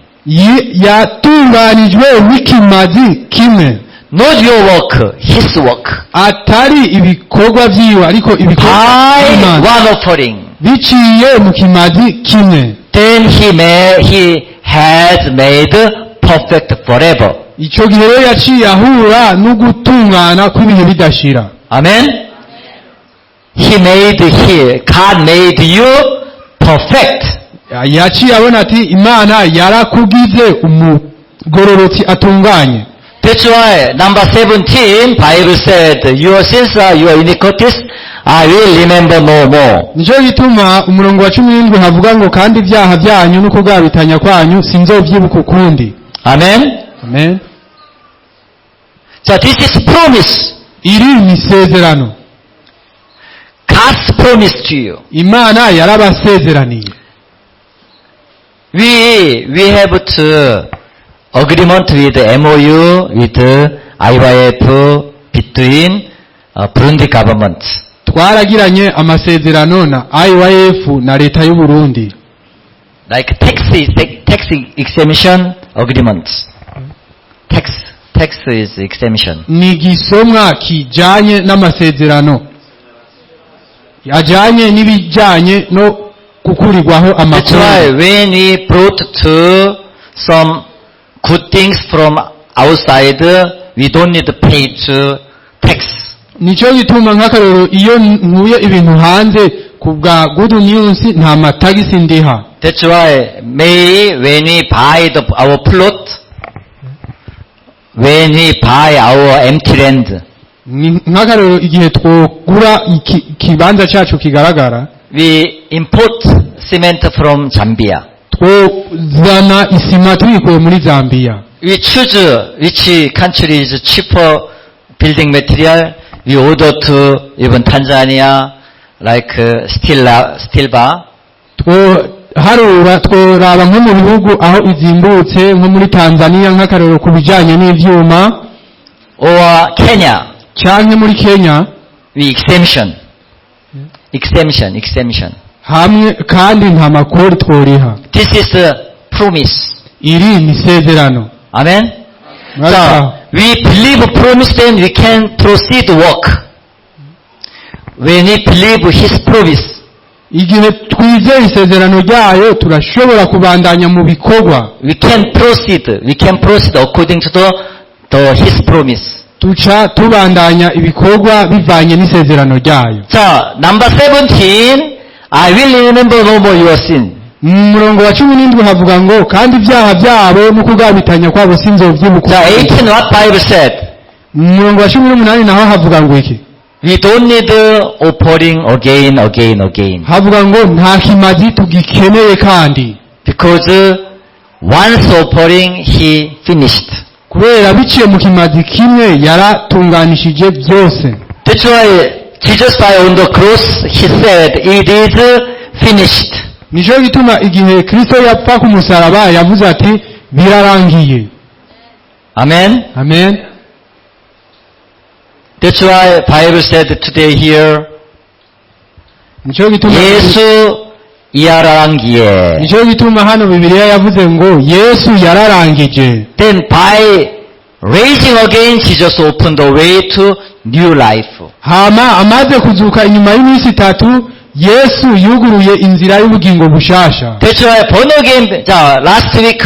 Yatunganijwe n'ikimazi kimwe. Not your work, his work. Atari ibikorwa byiwe ariko ibikorwa by one offering. Biciye mu kimazi kimwe. Then he has made perfect forever. Icyo gihe rero yaciye ahura no gutungana kw'ibihe bidashira. Amen. He made here, God made you perfect. Yaciye abona ati Imana yarakugize umugororotsi atunganye. That's why number 17 Bible said your sins are your iniquities I will remember no more. Nico gituma umurongo wa 17 havuga ngo kandi ibyaha byanyu no kugabitanya kwanyu sinzovyibuka ukundi. Amen. Amen. So this is promise. Iri ni isezerano. God's promise to you. Imana yarabasezeraniye. We have to agreement with MOU with IYF between Burundi government. Twaragiranye amasezerano na IYF na leta y'u Burundi. Like tax exemption agreement. Tax is exemption. Ni gisomwa kijanye n'amasezerano ajanye n'ibijanye no gukurirwaho amakuru. That's why when we brought to some good things from outside, we don't need to pay to tax. Nico gituma nk'akarero iyo nkuye ibintu hanze kubwa good news nta matagisi ndiha. That's why may when we buy our plot, when we buy our empty land, nk'akarero igihe twogura ikibanza cyacu kigaragara, we import cement from Zambia. Twozana isima tuyikuye muri Zambia. We choose which country is cheaper building material. We order to even Tanzania, like steel bar. Harura tworaba nko mu bihugu aho izimbutse nko muri Tanzania nk'akarero ku bijanye n'ivyuma, or Kenya, canke muri Kenya. We exemption. Exemption. Hamwe kandi nta makori tworiha. This is a promise. Iri ni isezerano. Amen. So we believe promise, then we can proceed work. When we believe his promise, igihe twizeye isezerano ryayo turashobora kubandanya mu bikorwa. We can proceed. We can proceed according to the his promise. Tuca tubandanya ibikorwa bivanye n'isezerano ryayo. So number 17, I will remember no more your sin. Murongo wa 17 havuga ngo kandi ibyaha byabo no kugabitanya kwabo sinzovyibuka. So 18 what Bible said. Murongo wa 18 naho havuga ngo iki? We don't need offering again, again, again. Havuga ngo nta kimazi tugikeneye kandi. Because once offering, he finished. Kubera biciye mu kimazi kimwe yaratunganishije byose. That's why Jesus died on the cross, he said, "It is finished." Nicyo gituma igihe Kristo yapfa ku musaraba yavuze ati birarangiye. Amen. Amen. That's why Bible said today here, Nicyo gituma 예수 이하랑기에. nicyo gituma hano Bibiliya yavuze ngo Yesu yararangije. Then by raising again, Jesus opened the way to new life. Hama amaze kuzuka inyuma y'iminsi 3 Yesu yuguruye inzira y'ubugingo bushasha. That's why born again, 자, last week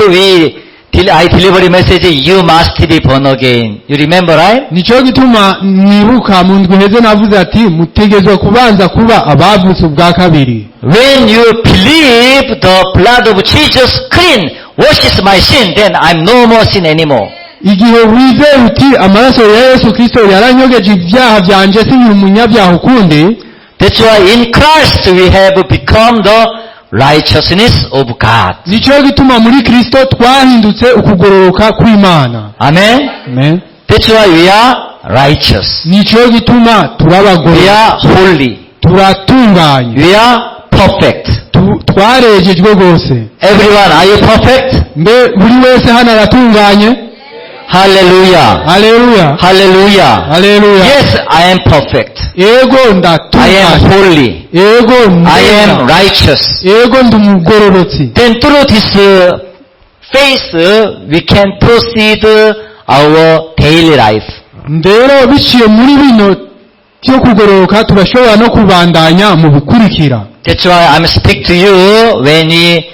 I delivered a message, you must be born again. You remember, right? Nicyo gituma mwibuka mu ndwi iheze navuze ati mutegerezwa kubanza kuba abavutse ubwa kabiri. When you believe the blood of Jesus clean, washes my sin, then I'm no more sin anymore. Igihe wizeye uti amaraso ya Yesu Kristo yaranyogeje ibyaha byanje sinkiri umunyabyaha ukundi. That's why in Christ we have become the righteousness of God. Nicyo gituma muri Kristo twahindutse ukugororoka kw'Imana. Amen. Amen. That's why we are righteous. Nicyo gituma We turabagorora. are holy. Turatunganye. We are perfect. Twarejejwe rwose. Everyone, are you perfect? Mbe buri wese hano aratunganye? Hallelujah. Haleluya. Hallelujah. Haleluya. Yes, I am perfect. Ego I am ndatunganye. holy. Ego I am ndera. righteous. Ego ndi umugororotsi. Then through this faith, we can proceed our daily life. Rero biciye muri bino byo kugororoka turashobora no kubandanya mu bikurikira. That's why I'm speak to you when we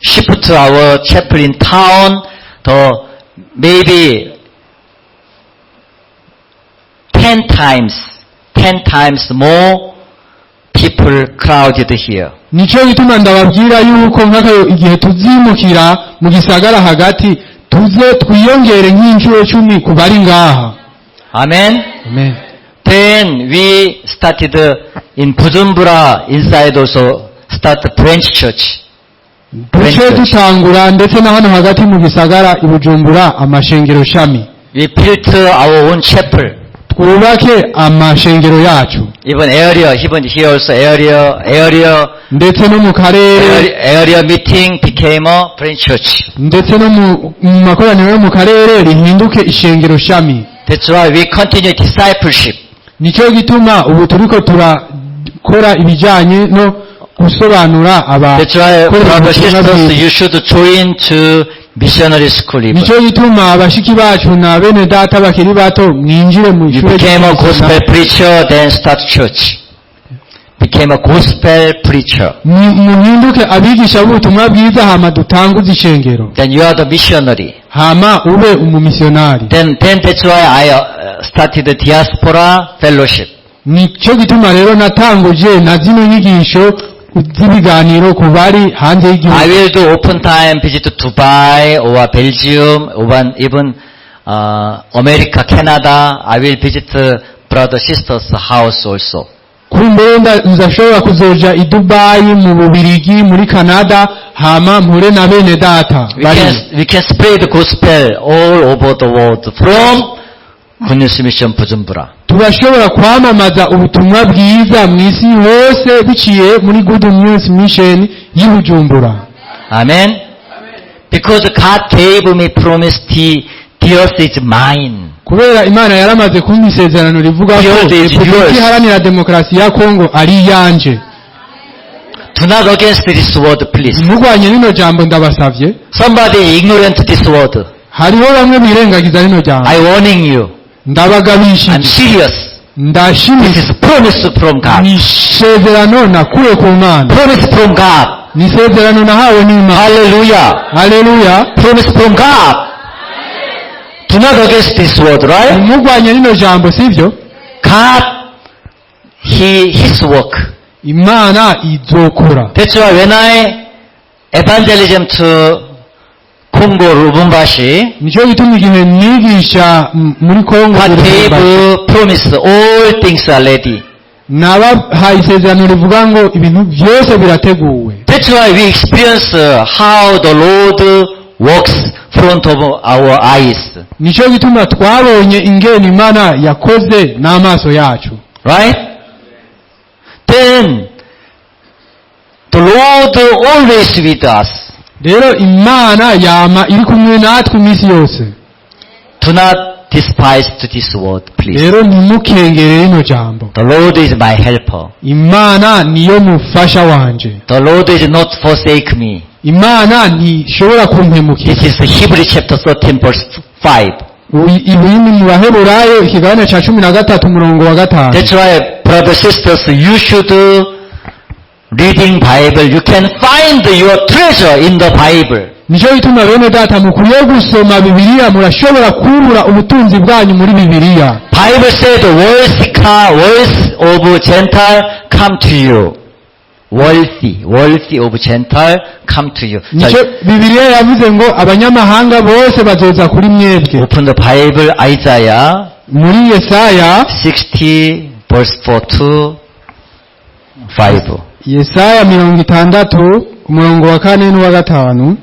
shift to our chapel in town, the maybe 10 times more people crowded here. Nicyo gituma ndababwira yuko nk'akayo igihe tuzimukira mu gisagara hagati tuze twiyongere nk'inshuro 10 ku bari ngaha. Amen. Amen. Then we started in Bujumbura inside also start the branch church. Duce dutangura ndetse na hano hagati mu gisagara i Bujumbura amashengero shami. We built our own chapel. Twubake amashengero yacu. Even area, even here also area, Ndetse no mu karere, area meeting became a branch church. ndetse no mu makoraniro yo mu karere rihinduke ishengero shami. That's why we continue discipleship. Nicyo gituma ubu turiko turakora ibijanye no gusobanura aba. That's why brothers sisters, you should join to missionary school even. Nicyo gituma abashiki bacu na bene data bakiri bato mwinjire mu You ishure became a gospel preacher, then start church. Became a gospel preacher. Muhinduke abigisha b'ubutumwa bwiza hama dutanguze ishengero. Then you are the missionary. Hama ube umumisionari. Then that's why I started the diaspora fellowship. Nicyo gituma rero natanguje na zino nyigisho z'ibiganiro ku bari hanze y'igihugu. I will do open time visit to Dubai or Belgium or even America, Canada. I will visit brother sisters house also. Kumbe nzashobora kuzoja i Dubai, mu Bubirigi, muri Canada, hama mpure na bene data. We can spread the gospel all over the world from Good News Mission Bujumbura. Turashobora kwamamaza ubutumwa bwiza mu isi hose biciye muri Good News Mission y'i Bujumbura. Amen. Because God gave me promise, the earth is mine. Kubera Imana yaramaze kumpa isezerano rivuga ko Repubulika Iharanira Demokarasi ya Kongo ari iyanje. Do not against this word, please. Murwanye rino jambo ndabasavye. Somebody ignorant this word. Hariho bamwe birengagiza rino jambo. I warning you. Ndabagabishije. I'm serious. Ndashimisha. This is promise from God. Ni isezerano nakuye ku Mana. Promise from God. Ni isezerano nahawe n'Imana. Hallelujah. Hallelujah. Promise from God. Do not against this word, right? Murwanye rino jambo, sivyo? God, His work. Imana izokora. That's why when I evangelism to Congo Lubumbashi, Nicyo gituma igihe nigisha muri Kongo, God gave promise all things are ready. Nabahaye isezerano rivuga ngo ibintu byose birateguwe. That's why we experience how the Lord works front of our eyes. Nicyo gituma twabonye ingene Imana yakoze n'amaso yacu. Right? Then the Lord always with us. Rero Imana yama iri kumwe natwe iminsi yose. Do not despise to this word, please. Rero ntimukengere rino jambo. The Lord is my helper. Imana niyo mufasha wanje. The Lord is not forsake me. Imana ntishobora kumpemukira. This is Hebrew chapter 13 verse 5. Ibi ni mu Baheburayo ikigabane cya 13 umurongo wa 5. That's why, brothers sisters, you should reading Bible. You can find your treasure in the Bible. Nicyo gituma bene data mukwiye gusoma Bibiliya, murashobora kubura ubutunzi bwanyu muri Bibiliya. Bible said, wealth of Gentile come to you. Wealthy of Gentile come to you. Nicyo Bibiliya yavuze ngo abanyamahanga bose bazoza kuri mwebwe. Open the Bible, Isaiah Muri Yesaya 60 verse 4 to 5. Yesaya 60 umurongo wa 4 n'uwa 5.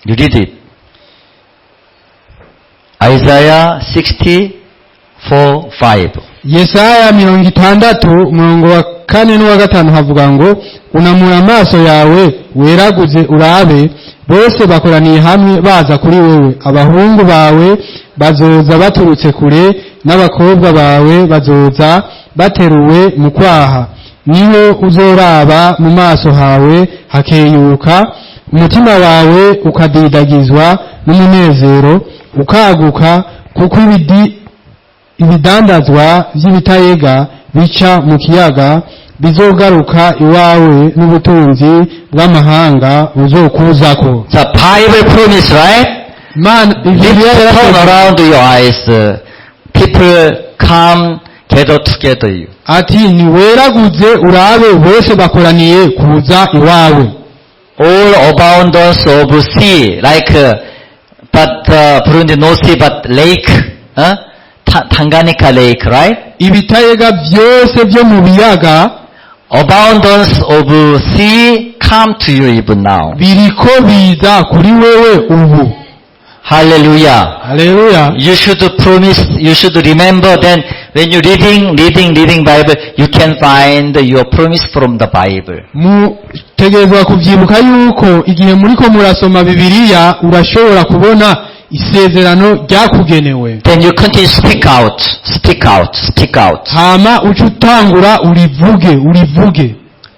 You read it. Isaiah 60 4 5. Yesaya 60 umurongo wa 4 n'uwa 5 havuga ngo unamura amaso yawe weraguze urabe, bose bakoraniye hamwe baza kuri wewe, abahungu bawe bazoza baturutse kure n'abakobwa bawe bazoza bateruwe mu kwaha, niho uzoraba mu maso hawe hakeyuka, umutima wawe ukadidagizwa n'umunezero ukaguka, kuko ibidandazwa by'ibitayega bica mu kiyaga bizogaruka iwawe n'ubutunzi bw'amahanga buzokuzako. The Bible promise, right? Imana Bibiliya Lift, turn yaravuze around your eyes. People come gather together you. Ati niweraguze urabe, bose bakoraniye kuza iwawe. All abundance of sea, like, but Burundi no sea, but lake, huh? Tanganyika Lake, right? Ibitayega byose byo mu biyaga. Abundance of sea come to you even now. Biriko biza kuri wewe ubu. Hallelujah. Haleluya. You should promise, you should remember then when you're reading, reading, reading Bible, you can find your promise from the Bible. Mutegerezwa kubyibuka yuko igihe muriko murasoma Bibiliya urashobora kubona isezerano ryakugenewe. Then you continue speak out, speak out, speak out. Hama uca utangura urivuge urivuge.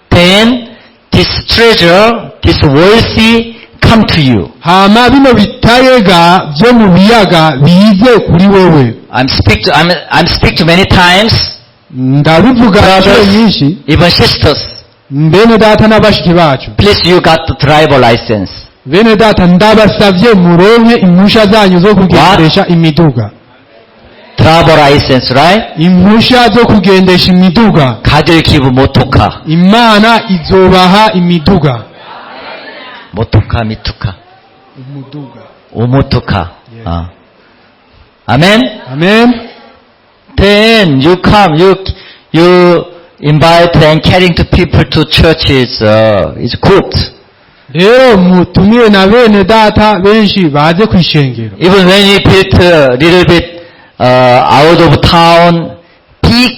Then this treasure, this wealthy come to you. Hama bino bitayega byo mu biyaga bize kuri wewe. I'm speak to many times, Ndabivuga inshuro brothers, nyinshi, even sisters. Bene data n'abashiki bacu. Please, you got the driver license. Bene data, ndabasavye muronke impusha zanyu zo kugendesha imiduga. Driver license, right? Impusha zo kugendesha imiduga. God will give motoka. Imana izobaha imiduga. Motoka, mituka. Umuduga. Umotoka. Yes. Amen? Amen. Then you come, you invite and carrying to people to churches, is good. Rero mutumire na bene data benshi baze ku ishengero. Even when we built a little bit out of town, big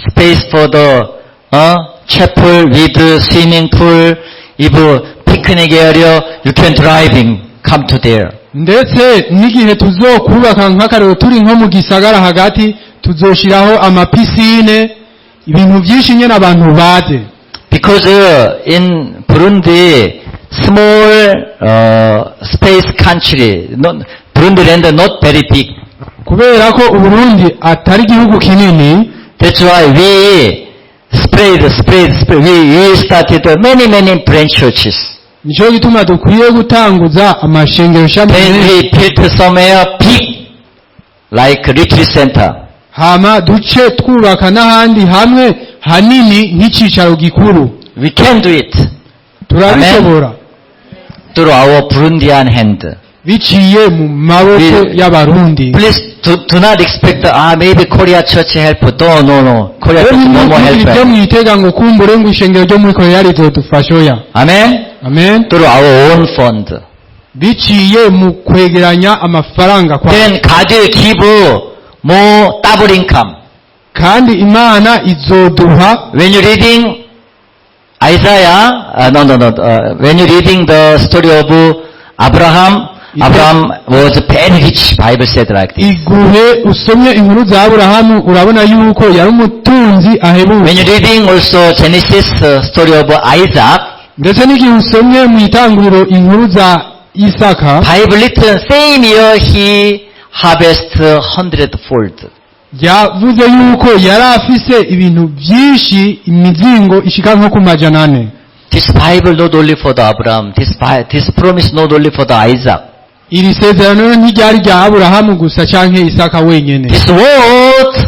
space for the chapel with swimming pool, even picnic area, you can driving come to there. Ndetse n'igihe tuzokubaka nk'akarero turi nko mu gisagara hagati, tuzoshiraho amapisine, ibintu byinshi nyene abantu baze. Because in Burundi, small space country, not, Burundi land not very big. Kubera ko Uburundi atari igihugu kinini. That's why we spread, spread, spread. We started many, many branch churches. Nico gituma dukwiye gutanguza amashengero shami Then menshi. we built somewhere big, like retreat center. Hama duce twubaka n'ahandi hamwe hanini nk'icicaro gikuru. We can do it Turabishobora through our Burundian hand. Biciye mu maboko y'abarundi. Please do not expect, maybe Korea church help. No, no, no. Korea church no more ibyo help. Mwitega ngo kumbure ngo ishengero ryo muri Korea rizodufasha, oya. Amen? Amen. Through our own fund. Biciye mu kwegeranya amafaranga kwa Then God will give more double income. Kandi Imana izoduha. When you're reading Isaiah, no, no, no, when you're reading the story of Abraham, Abraham was very rich, Bible said like this. Iguhe usomye inkuru za Aburahamu urabona yuko yari umutunzi When ahebuje. you're reading also Genesis story of Isaac, Ndetse n'igihe usomye mu itanguriro inkuru za Isaka, Bible written same year he harvest hundredfold. Yavuze yuko yari afise ibintu byinshi imizingo ishika nko ku 400. This Bible not only for the Abraham, this promise not only for the Isaac. Iri sezerano ntiryari rya Aburahamu gusa canke Isaka wenyene. This word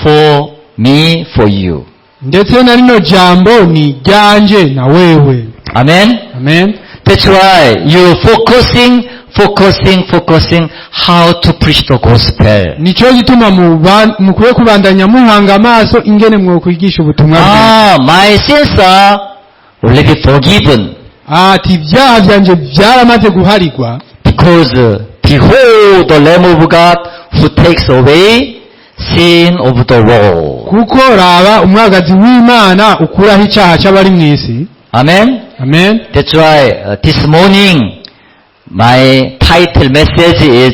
for me, for you. Ndetse na rino jambo ni ryanje na wewe. Amen. Amen. That's why you focusing, focusing, focusing how to preach the gospel. Nico gituma mukwiye kubandanya muhanga amaso ingene mwokwigisha ubutumwa bwiza. Ah, my sins are already forgiven Ati ibyaha byanje byaramaze guharigwa because behold the Lamb of God who takes away sin of the world. Kuko raba umwagazi w'Imana ukuraho icyaha cy'abari mu isi. Amen. Amen. That's why this morning my title message is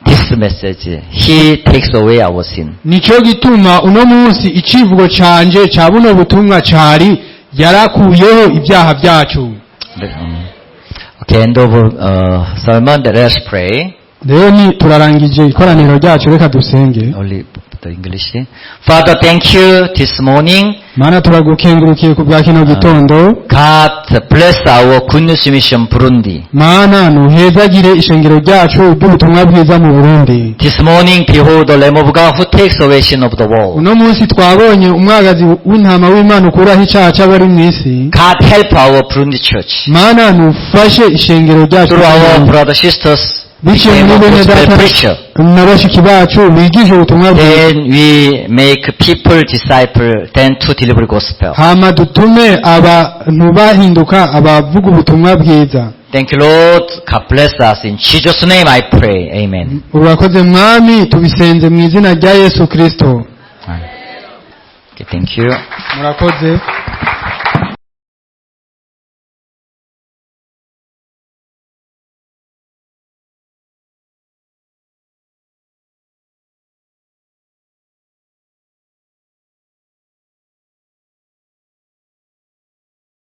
this message. He takes away our sin. Nico gituma uno munsi icivugo canje ca buno butumwa cari yarakuyeho ibyaha byacu. Okay, end of sermon. Let us pray. Rero ni turarangije ikoraniro ryacu, reka dusenge. Only the English. Father, thank you this morning. Mana turagukengurukiye ku bwa kino gitondo. God bless our Good News Mission Burundi. Mana nuhezagire ishengero ryacu ry'ubutumwa bwiza mu Burundi. This morning, behold the Lamb of God who takes away sin of the world. Uno munsi twabonye umwagazi w'intama w'Imana ukuraho icyaha cy'abari mu isi. God help our Burundi church. Mana nufashe ishengero ryacu Through our brothers sisters, biciye became muri a bene gospel data preacher. Na bashiki bacu bigisha ubutumwa bwiza. Then we make people disciple, then to deliver gospel. Hama dutume abantu bahinduka abavuga ubutumwa bwiza. Thank you, Lord. God bless us. In Jesus' name I pray. Amen. Urakoze mwami, tubisenze mu izina rya Yesu Kristo. Okay, thank you. Murakoze.